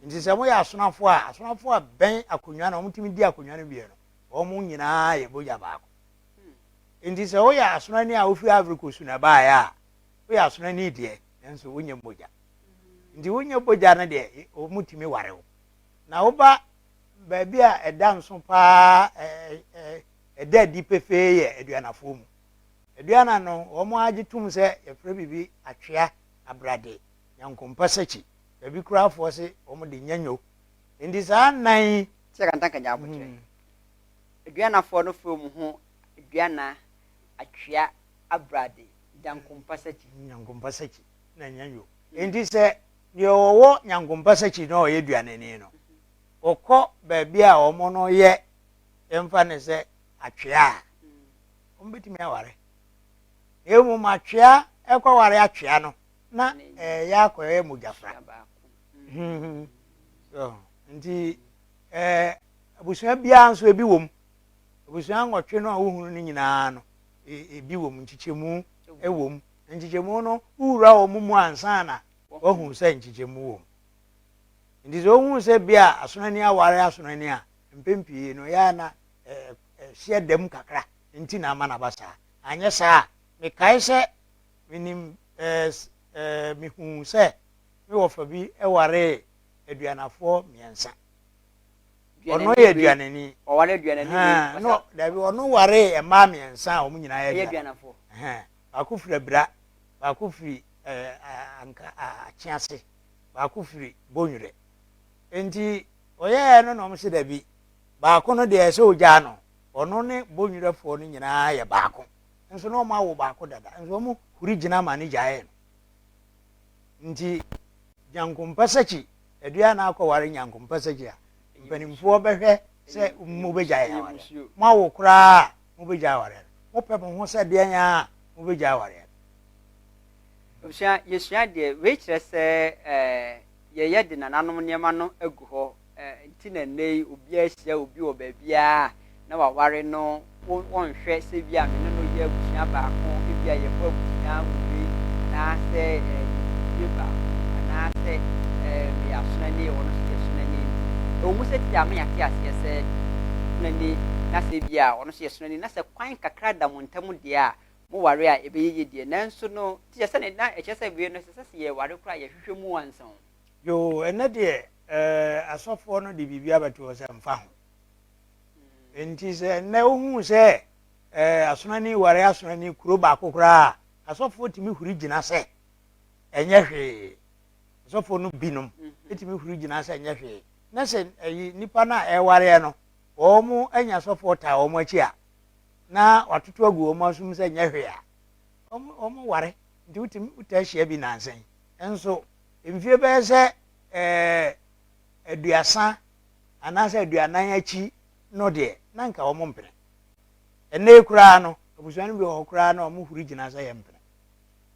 Nti sɛ moyɛ asonafoɔ a, asonafoɔ a bɛn akonnwa no, wɔtumi di akonnwa no wie no, wɔn nyinaa yɛ mogya baako. Nti sɛ woyɛ asonani a wofiri Ivory Coast na ɛbaeɛ a, woyɛ asonani deɛ, nanso wonyɛ mogya. Nti wonyɛ mogya no deɛ, wɔtumi ware wo. Na woba baabi a ɛda nso paa, ɛda adi pefee yɛ aduanafoɔ mu. Aduana no, wɔagye tom sɛ yɛfrɛ biribi atwea, abrade, nyankompasakyi. Baabi koraa foɔ se wɔn de nyanyo. Enti saa nnan yi. Sɛ Kantanka nya aboterɛ. Aduanafoɔ no frɛ wɔn ho Aduana, Atwea, Abrade, Nyankompasakyi. Nyankompasakyi na Nyanyo. Enti sɛ deɛ ɔwɔ Nyankompasakyi no a ɔyɛ Aduanani no, ɔkɔ baabi a wɔn no yɛ, yɛmfa no sɛ Atwea a, wɔbɛtumi aware. Na mmom atwea ɛkɔware atwea no, na ɛyɛ akɔyɛ mogyafra. So, nti ɛɛ abusua biara nso ebi wɔ mu. Abusua nwɔtwe no a wohunu no nyinaa no, e, ebi wɔ mu, nkyekyɛmu wɔ mu. Nkyekyɛmu no, wowura wɔn mu ansa na wahu sɛ nkyekyɛmu wɔ mu. Nti sɛ wohu sɛ bi a asonani aware asonani a, mpɛn pii no yɛ a na ɛhyeɛ da mu kakra nti na ama no aba saa. Anyɛ saa a, mekae sɛ menim ɛɛ mehuu sɛ me wɔfa bi waree aduanafoɔ mmiɛnsa. Ɔno yɛ aduanani. Ɔware aduanani wei. No, dabi ɔno waree mmaa mmiɛnsa a wɔn nyinaa yɛ aduanafoɔ. Baako firi Abira, baako firi ɛɛ anka Akyease, baako firi Bonwire. Nti ɔyɛɛ no na wɔn se dabi. Baako no deɛ ɛsɛ ogyaa no, ɔno ne Bonwirɛfoɔ no nyinaa yɛ baako. Nso na wɔn awo baako dada, nso wɔn huri gyina ma no gyaee no. Nti Nyankompasakyi, Adua na akɔware Nyankompasakyi a, mpanimfoɔ bɛhwɛ sɛ mobɛgyae awareɛ no. Moawo koraa a, mobɛgyae awareɛ no. Mopɛ mo ho sɛ deɛn ara a, mobɛgyae awareɛ no. Abusua, yɛsua adeɛ. Wei kyerɛ sɛ yɛyɛ de nananom nneɛma no agu hɔ nti na nnɛ yi obiara hyia obi wɔ baabiara a na waware no, wɔnhwɛ sɛ ebia me ne no yɛ abusua baako, ebia yɛbɔ abusua mu wei, anaasɛ yɛfi fie baako, anaasɛ meyɛ asonani, ɔno nso yɛ sonani nti. Ɛwɔ mu sɛ ti a ama yɛate aseɛ sɛ sonani na sɛ ebia ɔno nso yɛ sonani na sɛ kwan kakra da mo ntam deɛ a, moware a ɛbɛyɛ yie deɛ, nanso no, te sɛ na ɛkyerɛ sɛ wei no ɛsɛ sɛ sɛ yɛware koraa a yɛhwehwɛ mu ansa o. Yoo, ɛnnɛ deɛ eh, asɔfoɔ no de biribi abɛto hɔ sɛ mfa ho. Enti sɛ ɛnnɛ wohu sɛ eh, asonani ware asonani kuro baako koraa a, asɔfoɔ tumi huri gyina sɛ ɛnyɛ hwee. Asɔfoɔ no binom tumi huri gyina sɛ ɛnyɛ hwee. Na sɛ ɛyi nipa no a ɛrewareɛ no, wɔn anya asɔfoɔ taa wɔn akyi a, na watoto agu wɔn asom sɛ nyɛ hwee a, wɔn wɔn ware. Nti wotumi wotaa hyia bi nansa yi. Nso mfie bɛyɛ sɛ ɛɛ aduasa anaasɛ aduanan akyi no deɛ, na nka wɔn mpene. Ɛnnɛ yi koraa no, abusua no bi wɔ hɔ koraa na wɔn huri gyina sɛ yɛmpene.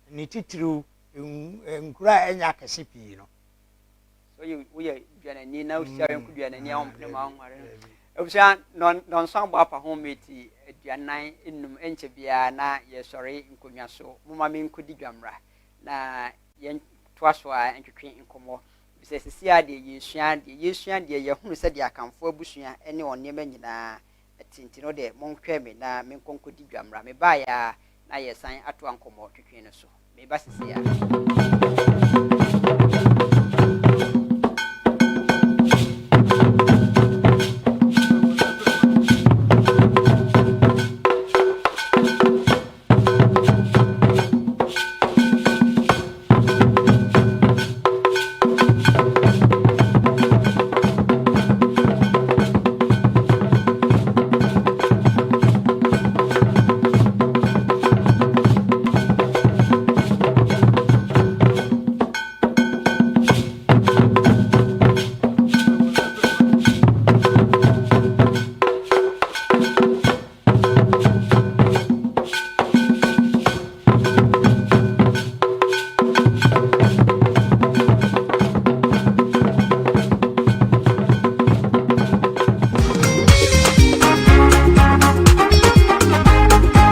Ne titiriw nkuro a ɛnyɛ akɛse pii no. So woyɛ woyɛ duanani na wohyia yɔnko duanani a ɔmpene ma ɔnware no. Abusua nɔnson abɔ apa ho meti 45 ɛnkyɛ biara na yɛsɔre nkonnwa so. Momma menkɔdi dwammra na yɛntoa so a ntwetwe nkɔmmɔ. Efisɛ seesei ara deɛ yɛresua deɛ yɛresua deɛ yɛahunu sɛdeɛ Akanfoɔ abusua ne wɔn nneɛma nyinaa te nti no deɛ monhwɛ me na menkɔ nkɔdi dwa mmra. Mebaeɛ ara na yɛresan atoa nkɔmmɔ twetwe no so. Meba seesei ara.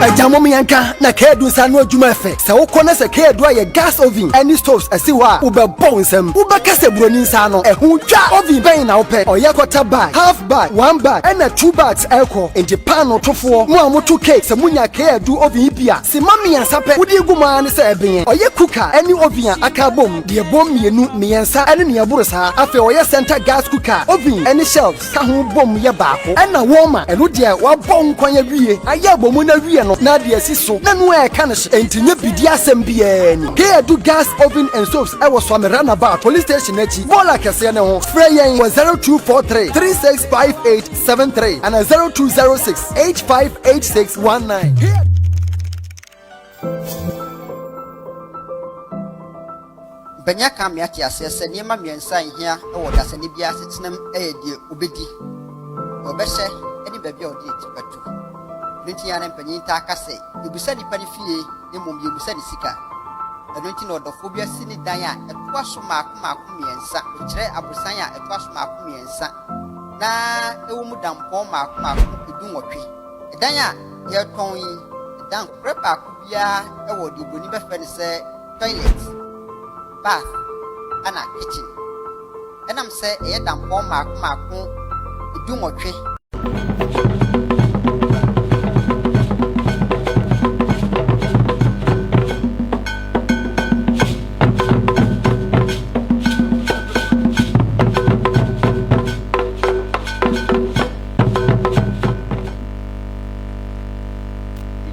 Agya mom yɛnka na Kadu nsa ano adwuma ɛfɛ. Sɛ wokɔ na sɛ Kadu ayɛ gas oven ɛne stoves ɛsi hɔ a, wobɛbɔ wo nsam. Wobɛka sɛ buroni nsa ano ɛho twa. Oven bɛn na wopɛ? Ɔyɛ quarter bag, half bag, one bag ɛna two bags ɛkɔ. Enti paanoo tofoɔ, mo a moto cake, sɛ monya Kadu oven yi bi a, Simma mmiɛnsa pɛ wode gu mu ara ne sɛ ɛben. Ɔyɛ cooker ne oven a aka abom, deɛ ɛbom mmienu, mmiɛnsa ne nea ɛboro saa. Afei ɔyɛ center gas cooker, oven ne shelves ka ho bom yɛ baako. Ɛna warmer, ɛno deɛ wabɔ wo nkwan awie, ayɛ abomu no awie no na ade asi so na ɛno ɛreka no hye. Enti nyɛ bidie asɛm biara ni. K-Adu Gas Oven and Stoves ɛwɔ Suame Runabout, Police Station akyi, bɔɔla kɛseɛ no ho. Frɛ yɛn wɔ 0243 3658 73 anaa 0206 858619. Mpanin aka ama yɛate aseɛ sɛ nneɛma mmiɛnsa a ɛhia wɔ ɔdasani biara asetenam yɛ deɛ ɔbɛdi, deɛ ɔbɛhyɛ ne baabi a ɔde ne ti bɛto. Ɛno nti na mpanyin taa ka sɛ, yɛbisa nipa no fie na mmom yɛmmisa ne sika. Ɛno nti na ɔdɔfoɔ bi asi ne dan a ɛtoa so mmaako mmaako mmiɛnsa, mekyerɛ aborosan a ɛtoa so mmaako mmiɛnsa na ɛwɔ mu dampɔn mmaako mmaako dunwɔtwe. Ɛdan a yɛretɔn yi, dan korɛ baako biara wɔ deɛ oburoni bɛfrɛ no sɛ toilet, bath, ɛna kitchen. Ɛnam sɛ ɛyɛ dampɔn mmaako mmaako dunwɔtwe.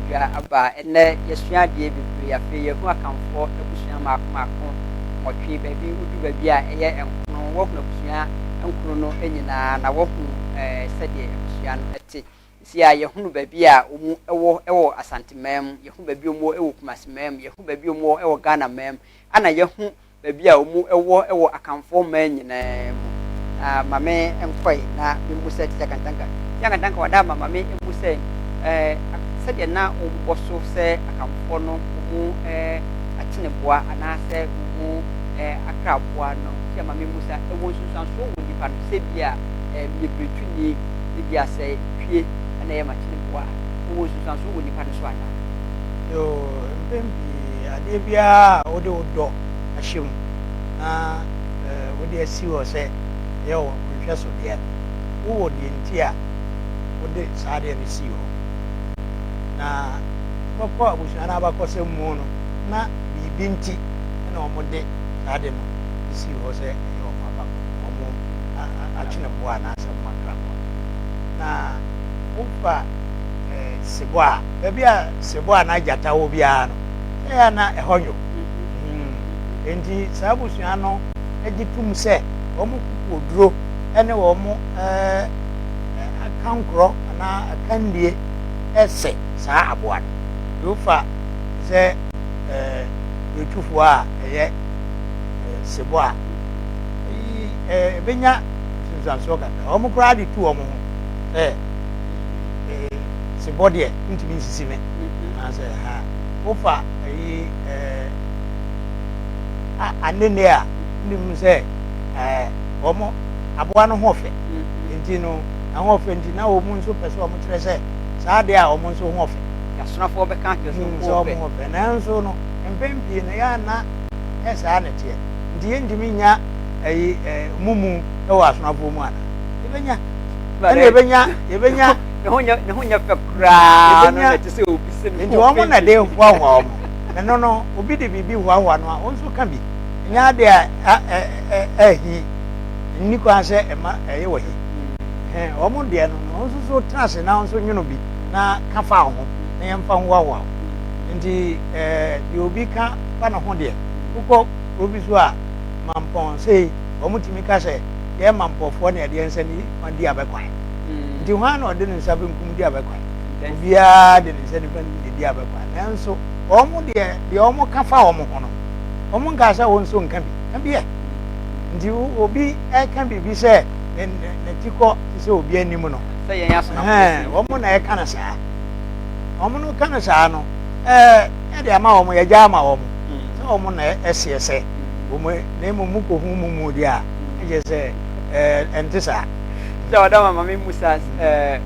Dwa aba. Ɛnnɛ yɛasua adeɛ bebree. Afei yɛahu Akanfoɔ abusua mmaako mmaako nwɔtwe. Baabi wodu baabi a ɛyɛ nkono, woahunu abusua nkono no nyinaa na woahu sɛdeɛ abusua no te. Seesei a yɛahunu baabi a wɔn wɔ wɔ Asanteman mu, yɛahu baabi a wɔn wɔ wɔ Kumaseman mu, yɛahu baabi a wɔn wɔ wɔ Ghanaman mu, ɛna yɛahu baabi a wɔwɔ wɔ Akanfoɔ man nyinaa mu. Na ma me nkɔe na memmu sɛ Tikya Kantanka. Tikya Kantanka wada ama ma me mmu sɛ eh, sɛdeɛ na wɔbobɔ so sɛ Akanfoɔ no wɔn eh, akyeneboa anaasɛ wɔn akraboa no, sɛ ma memmisa, ɛwɔ nsunsuansoɔ wɔ nipa no so? Sɛ ebia meyɛ biretuni, ebia sɛ twie na ɛyɛ m'akyeneboa a, ɛwɔ nsunsuansoɔ wɔ nipa no so anaa? Yoo, mpɛn pii adeɛ biara a wode wo dɔ ahyɛ mu na wode asi hɔ sɛ ɛyɛ wo nhwɛsodeɛ no, wowɔ deɛ nti a wode saa adeɛ no sii hɔ. Na wobɛkɔ abusua no abakɔsɛm mu no, na biribi nti na wɔde saa ade no sii hɔ sɛ ɛyɛ wɔn abakɔ wɔn atweneboa anaasɛ wɔn akraboa. Na wofa sebɔ a, baabi a sebɔ anaa gyata wɔ biara no, sɛ ɛyɛ a na ɛhɔ nwo. Enti saa abusua no gye tom sɛ wɔn kokoɔduro ne wɔn akankorɔ anaa akandie sɛ saa aboa no. Nti wofa te sɛ biretufoɔ a ɛyɛ sebɔ a, ɛbɛnya nsunsuansoɔ kakra. Wɔn koraa de tu wɔn ho sɛ sebɔ deɛ ntumi nsisi me. Anaasɛ ha wofa ɛyi anene a, wonim sɛ wɔn aboa no ho ɔfɛ. Nti no, n'ahoɔfɛ nti na wɔn nso pɛ sɛ wɔn kyerɛ sɛ saa adeɛ a wɔn nso ho ɔfɛ. Asonafoɔ bɛka akyerɛ sɛ wɔn ho ɔfɛ. Wɔn ho ɔfɛ. Nanso no, mpɛn pii no, yɛn na nyɛ saa na ɛteɛ. Nti yɛntumi nya ɛyi ɛɛ mumu wɔ asonafoɔ mu ana? Yɛbɛnya. Ɛna yɛbɛnya yɛbɛnya. Ne ho nyɛ ne ho nyɛ fɛ koraa no na ɛte sɛ obi sɛ ne ho. Nti wɔn na de hoahoa wɔn. Ɛno no, obi de biribi hoahoa no a, wɔn nso ka bi. Nyɛ adeɛ a ɛ ɛ ɛhi. Nni kwan sɛ ɛma ɛyɛ wɔ he. Hɛn, wɔn deɛ no, no nso so tena ase na nso nwono bi na ka fa wo ho na yɛmfa nhoahoa wo. Nti ɛɛ deɛ obi ka fa ne ho deɛ, wokɔ kuro bi so a, mampɔn sei, wɔn tumi ka sɛ yɛn mampɔfoɔ na yɛde yɛn nsa nifa di abɛkwan. Nti hwan na ɔde ne nsa benkum di abɛkwan? Obiara de ne nsa nifa na di abɛkwan. Nanso wɔn deɛ, deɛ wɔn ka fa wɔn ho no, wɔn nkaa sɛ wo nso nka bi, ka bi ɛ. Nti obi ɛka biribi sɛ ne ne ti kɔ te sɛ obi anim no. Sɛ yɛn asomafo si. Wɔn na ɛka no saa. Wɔn no ka no saa no, ɛɛ ɛde ama wɔn, yɛgya ama wɔn. Sɛ wɔn na ɛseɛ sɛ wɔn na emu mu kɔ hu mu mu deɛ a, ɛkyɛ sɛ ɛɛ ɛnte saa. Sɛ ɔda ma maame musa ɛɛ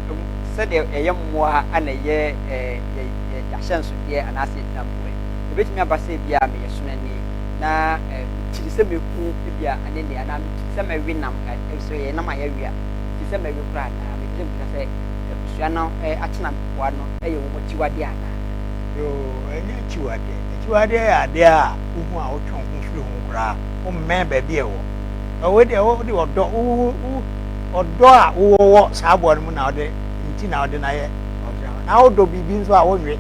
sɛdeɛ ɛyɛ mmoa ana ɛyɛ ɛɛ yɛ yɛ ahyɛnsodeɛ anaasɛ yɛgyina mmoa yi. Ebetumi aba sɛ ebi a meyɛ sonani na mekyiri sɛ mɛhu ebia anene anaa mekyiri sɛ mɛwe nam, sɛ ɛyɛ nam a yɛwe a, mekyiri sɛ mɛwe koraa anaa? Mepɛ sɛ mebisa sɛ abusua no atenaboa no yɛ wɔn akyiwadeɛ anaa? Yoo, ɛnyɛ akyiwadeɛ. Akyiwadeɛ yɛ adeɛ a wohu a wotwe wo ho firi ho koraa, wommɛn baabi a ɛwɔ. Na wei deɛ wode ɔdɔ, wo ɔdɔ a wowɔ wɔ saa aboa no mu na wode nti na wode no ayɛ. Na wodɔ biribi nso a wonwe.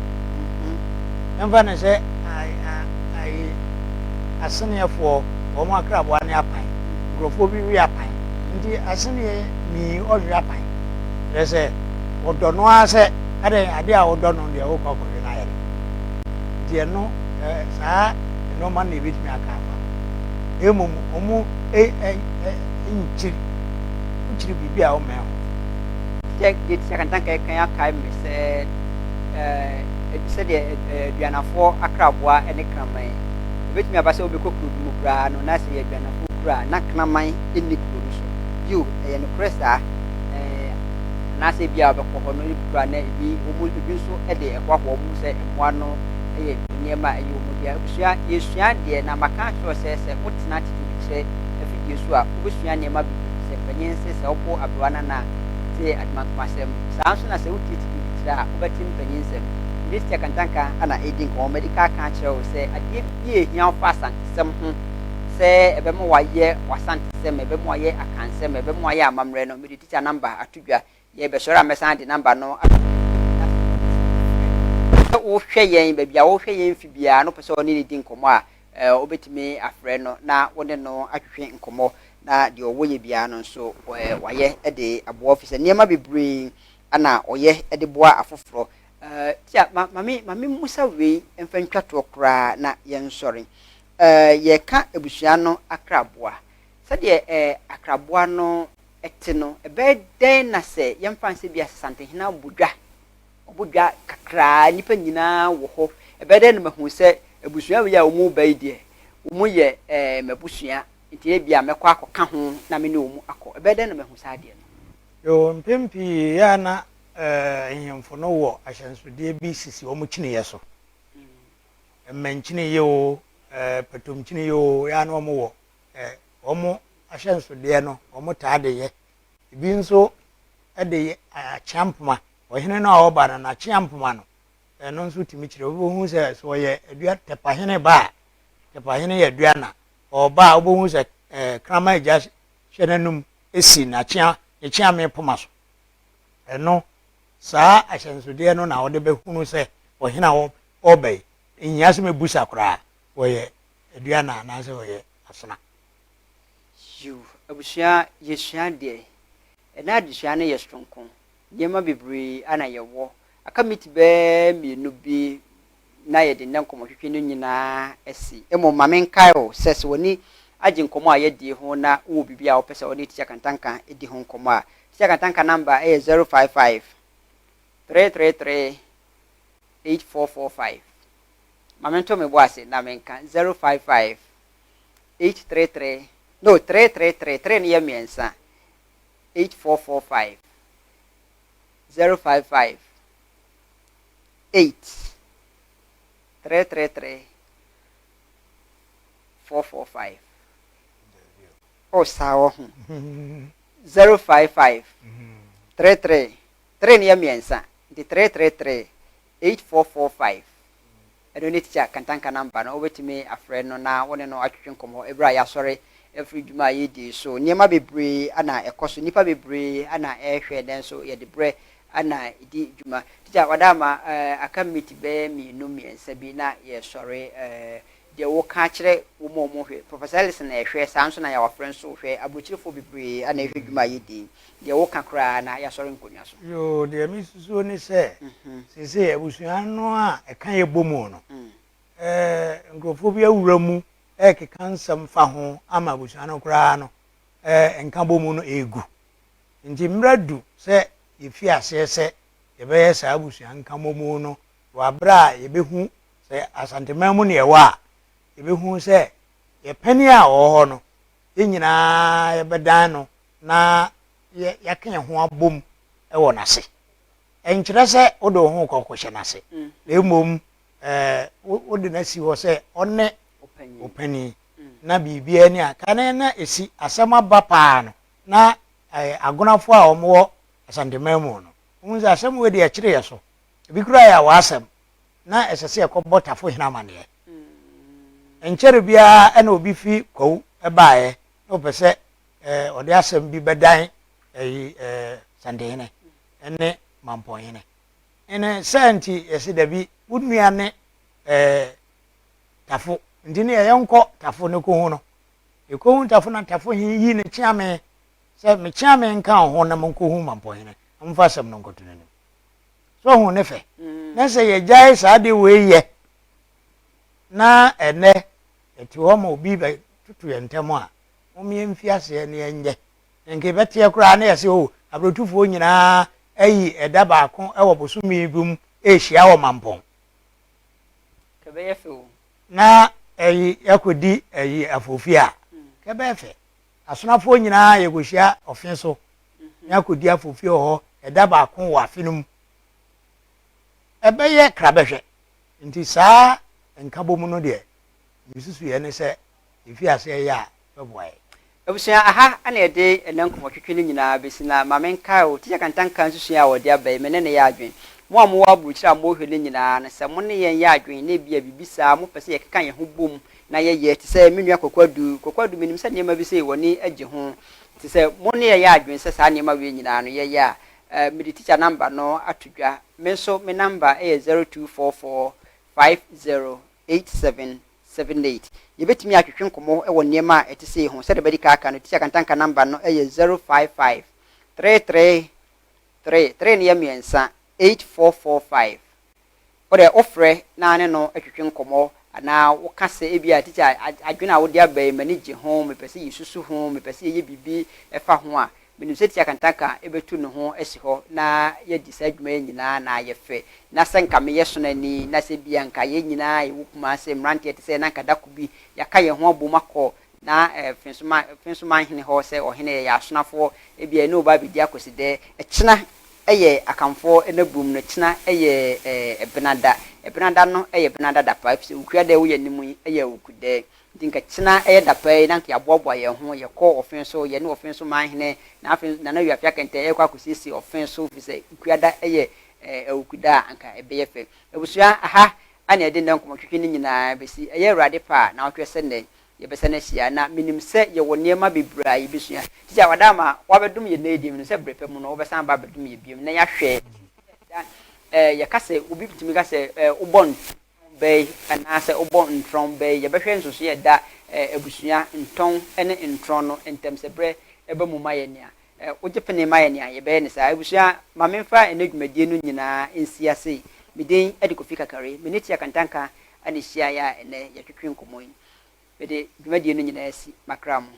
Ɛmfa no sɛ ayi aseneɛfoɔ wɔn akraboa ne apan. Nkurɔfoɔ bi we apan. Nti aseneɛ ni ɔnwe apan. Kyerɛ sɛ wɔdɔ no ara sɛ adɛn adeɛ a wodɔ no deɛ wokɔ akɔwe no ayɛ dɛ. Nti ɛno saa nneɛma no na yɛbɛtumi aka afa ho. Na mmom wɔn nkyiri wokyiri biribi a wommɛn ho. Sɛ deɛ ti akantanka ɛkan akae me sɛ sɛdeɛ aduanafoɔ akraboa ne kraman. Ɛbɛtumi aba sɛ wobɛkɔ kuro bi mu koraa no, na sɛ ɛyɛ aduanafoɔ kuro a, na kraman nni kuro no so. Yiw, ɛyɛ nokorɛ saa. Anaasɛ ebia wobɛkɔ hɔ no, ebi koraa na ebi, wɔn, ebi nso de ɛhoahoa wɔn ho sɛ mmoa no yɛ nneɛma a ɛyɛ wɔn dea. Abusua, yɛsua adeɛ, na maka akyerɛ wo sɛ, sɛ wotena tete obi kyerɛ afidie so a, wobɛsua nneɛma bebree. Sɛ mpanyin se sɛ wopo aberewa nana a, tie ademankomasɛm. Saa ara nso na sɛ wotie tete obi kyerɛ a, wobɛte mpanyin nsɛm. University Akantanka na ɛredi nkɔmmɔ. Madi kan aka akyerɛ wo sɛ adeɛ bi a ɛhia wo fa Asantesɛm ho, sɛ ɛbɛma woayɛ w'Asantesɛm, ɛbɛma woayɛ Akansɛm, ɛbɛma woayɛ amammerɛ no, mede tikya namba ato dwa. Yɛrebɛsɔre a mɛsan de namba no ato dwa na sɛ wopɛ sɛ wofrɛ no, sɛ wohwɛ yɛn baabi a wohwɛ yɛn fi biara na wopɛ sɛ ɔne no di nkɔmmɔ a, wobɛtumi afrɛ no na wo ne no atwetwe nkɔmmɔ na deɛ ɔwɔ yɛ biara no nso wayɛ de aboa wo, ɛfiri sɛ nneɛma bebree na ɔyɛ de boa afoforɔ. Tia, ma, ma me, ma memmusa wei mfa ntwa toɔ koraa na yɛnsɔre. Yɛreka abusua no akraboa. Sɛdeɛ akraboa no te no, ɛbɛyɛ dɛn na sɛ yɛmfa no sɛ bi a Sasantehene abɔ dwa, ɔbɔ dwa kakraa, nnipa nyinaa wɔ hɔ, ɛbɛyɛ dɛn na mahu sɛ abusua wei a wɔreba yi deɛ, wɔyɛ ɛɛ m'abusua, nti ebia mɛkɔ akɔka ho na me ne wɔn akɔ. Ɛbɛyɛ dɛn na mahu saa adeɛ no? Yoo, mpɛn pii yɛ a na nhemfo no wɔ ahyɛnsodeɛ bi sisi wɔn kyiniiɛ so. Mmɛnkyiniiɛ oo, patomkyiniiɛ oo, yɛ a na wɔwɔ wɔn ahyɛnsodeɛ no, wɔtaa de yɛ. Ebi nso de yɛ akyeampoma. Ɔhene no a ɔreba no, n'akyeampoma no, ɛno nso tumi kyerɛ. Wobɛhu sɛ sɛ ɔyɛ adua tɛpahene ba a, tɛpahene yɛ aduana. Ɔreba a, wobɛhu sɛ kraman agya hyɛ n'anum si n'akyea ne kyeame poma so. Ɛno, saa ahyɛnsodeɛ no na wɔde bɛhunu sɛ ɔhene a ɔreba yi, nhia sɛ mɛbusa koraa, wɔyɛ aduana anaasɛ wɔyɛ asena. Yiw, abusua yɛsua adeɛ. Ɛnnɛ adesua no yɛ soronko. Nneɛma bebree na yɛwɔ. Aka miti bɛyɛ mmienu bi na yɛde nnɛ nkɔmmɔtwetwe no nyinaa asi. Mmom ma menkae wo sɛ, sɛ w'ani agye nkɔmmɔ a yɛadi ho na wowɔ biribi a wopɛ sɛ wo ne Tikya Kantanka di ho nkɔmmɔ a, Tikya Kantanka namba yɛ 055 333 8445. Ma mento me bo ase na menka 055 833, no, 333, 3 no yɛ mmiɛnsa, 8445, 055 8 333 445. Oh, saa wɔ ho. 055 33 3 no yɛ mmiɛnsa nti 333 8445. Ɛno ne Tikya Kantanka namba no. Wobɛtumi afrɛ no na wo ne no atwetwe nkɔmmɔ ɛberɛ a yɛasɔre afiri dwuma a yɛredi yi so. Nneɛma bebree na ɛkɔ so, nnipa bebree na ɛrehwɛ nanso yɛde berɛ na ɛdi dwuma. Tikya Wadaama, aka miniti bɛyɛ mmienu mmiɛnsa bi na yɛresɔre. Deɛ woka akyerɛ wɔn a wɔhwɛ, Professor Ellison rehwɛ, saa nso na Yawafrɛ nso rehwɛ, aburokyirefoɔ bebree na ɛrehwɛ dwuma a yɛredi yi. Deɛ woka koraa na yɛasɔre nkonnwa so. Yoo, deɛ mesusuo ne sɛ, seesei abusua no a ɛka yɛ bɔ mu no, nkurɔfoɔ bi awura mu rekeka nsɛm fa ho ama abusua no koraa no nkabɔ mu no regu. Nti mmerɛ du sɛ yɛfi aseɛ sɛ yɛbɛyɛ saa abusua nkabɔmu no wɔ aberɛ a yɛbɛhu sɛ Asanteman mu ne yɛwɔ a, yɛbɛhu sɛ yɛ panin a ɔwɔ hɔ no, yɛn nyinaa yɛbɛdan no na yɛaka yɛn ho abom wɔ n'ase. Ɛnkyerɛ sɛ wode wo ho rekɔ akɔhyɛ n'ase, na mmom wode no asi hɔ sɛ ɔne wo panin na biribiara ni a kane na ɛsi asɛm aba paa no na agonafoɔ a wɔwɔ Asanteman mu no, wohu sɛ asɛm wei deɛ ɛkyere yɛ so. Ebi koraa yɛ awɔ asɛm na ɛsɛ sɛ yɛkɔbɔ Tafo hene amanneɛ. Nkyɛre biara ɛna obi fi Kwawu baeɛ na ɔpɛ sɛ ɔde asɛm bi bɛdan ɛyi Santehene ne Mampɔnhene. Ene saa nti yɛse dabi wo nua ne Tafo nti ne yɛnkɔ Tafo ne kɔhu no. Yɛkɔhu Tafo na Tafo he yi ne kyeame sɛ me kyeame nka wo ho na monkɔhu Mampɔnhene na momfa asɛm no nkɔto n'anim. So ɔhu ne fɛ? Na sɛ yɛgyae saa de wei yɛ na ɛnɛ yɛte hɔ ma obi bɛtoto yɛn ntam a, mom yɛmfi aseɛ na yɛnyɛ. Na nka yɛbɛteɛ koraa na yɛse o aburotufoɔ nyinaa ayi ɛda baako wɔ bosome bi mu rehyia wɔ Mampɔn. Kɛbɛyɛ fɛ o. Na ɛyi yɛakɔdi ɛyi afofie a, kɛbɛyɛ fɛ. Asonafoɔ nyinaa yɛkɔhyia ɔfe so na yɛakɔdi afofie wɔ hɔ ɛda baako wɔ afe no mu. Ɛbɛyɛ krabɛhwɛ. Nti saa nkabom no deɛ, mesusuiɛ ne sɛ yɛfi aseɛ yɛ a, ɛbɛboa yɛn. Abusua, aha na yɛde ɛnnɛ nkɔmmɔtwetwe no nyinaa bɛsi, na ma menkae wo, Tikya Kantanka nsusua a ɔde aba yi, me ne no yɛ adwene. Mo a mowɔ aburokyire a morehwɛ no nyinaa no, sɛ mo ne yɛn yɛ adwene na ebia biribi saa mopɛ sɛ yɛkeka yɛn ho bom na yɛyɛ, te sɛ me nua Kwaku Adu, Kwaku Adu, menim sɛ nneɛma bi sei w'ani gye ho, nti sɛ mo ne yɛn yɛ adwene sɛ saa nneɛma wei nyinaa no yɛyɛ a, eh, mede tikya namba no ato dwa. Me nso me namba yɛ 0244 50 8778. Yɛbɛtumi atwetwe nkɔmmɔ wɔ nneɛma a ɛte sei ho. Sɛdeɛ madi kan aka no, Tikya Kantanka namba no yɛ 055 333, 3 no yɛ mmiɛnsa, 8445. Wo deɛ wofrɛ na ne no twetwe nkɔmmɔ anaa woka sɛ ebia tikya adwene a wode aba yi m'ani gye ho, mepɛ sɛ yɛsusu ho, mepɛ sɛ yɛyɛ biribi fa ho a, Menim sɛ Tia Kantanka bɛtu ne ho asi hɔ na yɛadi saa dwuma yi nyinaa na ayɛ fɛ. Na sɛ nka meyɛ sonani na sɛ ebia nka yɛn nyinaa yɛwɔ Kumase mmeranteɛ te sɛ na nka da ko bi yɛaka yɛn ho abom akɔ na Fensoma Fensomanhene hɔ sɛ ɔhene yɛyɛ asonafoɔ ebia yɛne wo ba abɛdi akɔsidɛ. Ɛkyena yɛ Akanfoɔ nnabuom no kyena yɛ Ɛbenada. Ɛbenada no yɛ Benada da paa efisɛ Okuada a ɛwɔ yɛn anim yi yɛ Awukudɛ. Nti nka kyena yɛ da paa yi na nka yɛaboaboa yɛn ho, yɛkɔ ɔfe so, yɛne ɔfe so manhene, na afei nso Nana Wiafe Akɛntɛn rekɔ akɔsiesie ɔfe so firi sɛ Kuada yɛ Awukuda a anka ɛbɛyɛ fɛ. Abusua, aha na yɛde nnɛ nkɔmmɔtwetwe no nyinaa bɛsi. Ɛyɛ Awurade pɛ a, naawɔtwe sɛ nnɛ yɛbɛsan ahyia, na menim sɛ yɛwɔ nneɛma bebree a yɛbɛsua. Tikya Wadaama, woabɛdom yɛn nnɛ yi deɛ, menim sɛ berɛ pa mu no wobɛsan aba abɛdom yɛn bio na yɛahwɛ. Yɛka sɛ, obi tumi ka sɛ wobɔ bɛn anaasɛ wobɔ ntrɔn bɛn? Yɛbɛhwɛ nsosoeɛ a ɛda abusua ntɔn ne ntrɔn no ntam. Sɛ berɛ ba mu ma yɛn a, wogye pene ma yɛn a, yɛbɛyɛ no saa. Abusua, ma memfa ɛnnɛ dwumadie no nyinaa nsi ase. Me din de Kofi Kakari. Me ne Tia Kantanka na ɛhyiaeɛ a ɛnnɛ yɛtwetwe nkɔmmɔ yi. Mede dwumadie no nyinaa asi m'akra mu.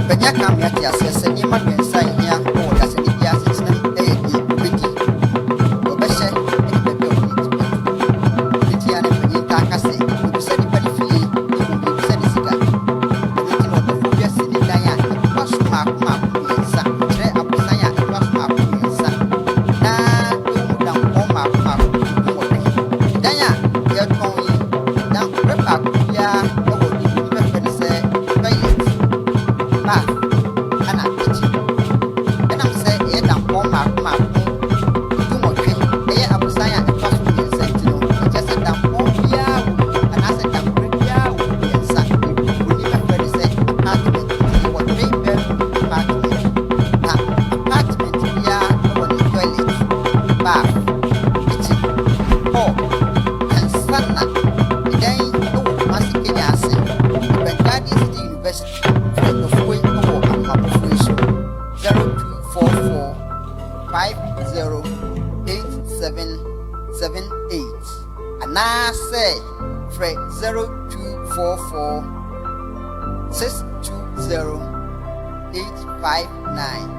Mpanyin aka ama yɛate aseɛ sɛ nneɛma mmiɛnsa a ɛhia wɔ ɔdasani biara asetenam yɛ deɛ ɔbɛdi, deɛ ɔbɛhyɛ ne baabi a ɔde ne ti bɛto. Ɛno nti a na mpanyin taa ka sɛ, Yɛbisa nipa ne fie, na mmom yɛbisa ne sika. Ɛno nti na ɔdɔfoɔ bi asi ne dan a ɛtoa so mmaako mmaako mmiɛnsa, kyerɛ abosan a ɛtoa so mmaako mmiɛnsa, na ɛwɔ mu dampɔn mmaako mmaako dunwɔtwe. Dan a yɛretɔn yi, dan korɛ baako biara wɔ deɛ obi bɛfrɛ no sɛ toilet, bath, ɛna kitchen. Ɛnam sɛ ɛyɛ dampɔn mmaako mmaako dunwɔtwe, ɛyɛ abosan a ɛtoa so mmiɛnsa nti no, ɛkyerɛ sɛ dampɔn biara wɔ mu anaasɛ dankorɛ biara wɔ mu mmiɛnsa. Oburoni bɛfrɛ no sɛ apartment. Nti yɛwɔ 3 bedroom apartment. Na apartment biara wɔ ne toilet, bath, kitchen, hall, ansa na ɛdan yi wɔ Kumasi Kenya ase. Ɛbɛn Garden City University. Frɛ dɔfoɔ yi wɔ ahomabofoɔ yi so 0244 50 8778 anaasɛ frɛ 0244 620 859.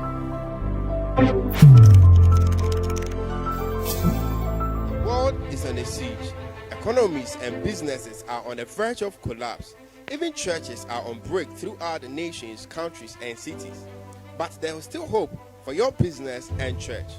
The world is on a siege. Economies and businesses are on the verge of collapse. Even churches are on break throughout the nations, countries, and cities. But there is still hope for your business and church.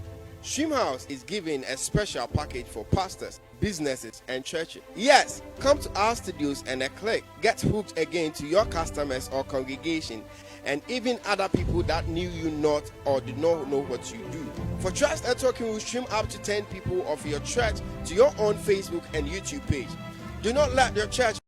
Streamhouse is giving a special package for pastors, businesses, and churches. Yes, come to our studios and a click. Get hooked again to your customers or congregation and even other people that knew you not or did not know what you do. For Trust Networking, will stream up to 10 people of your church to your own Facebook and YouTube page. Do not let your church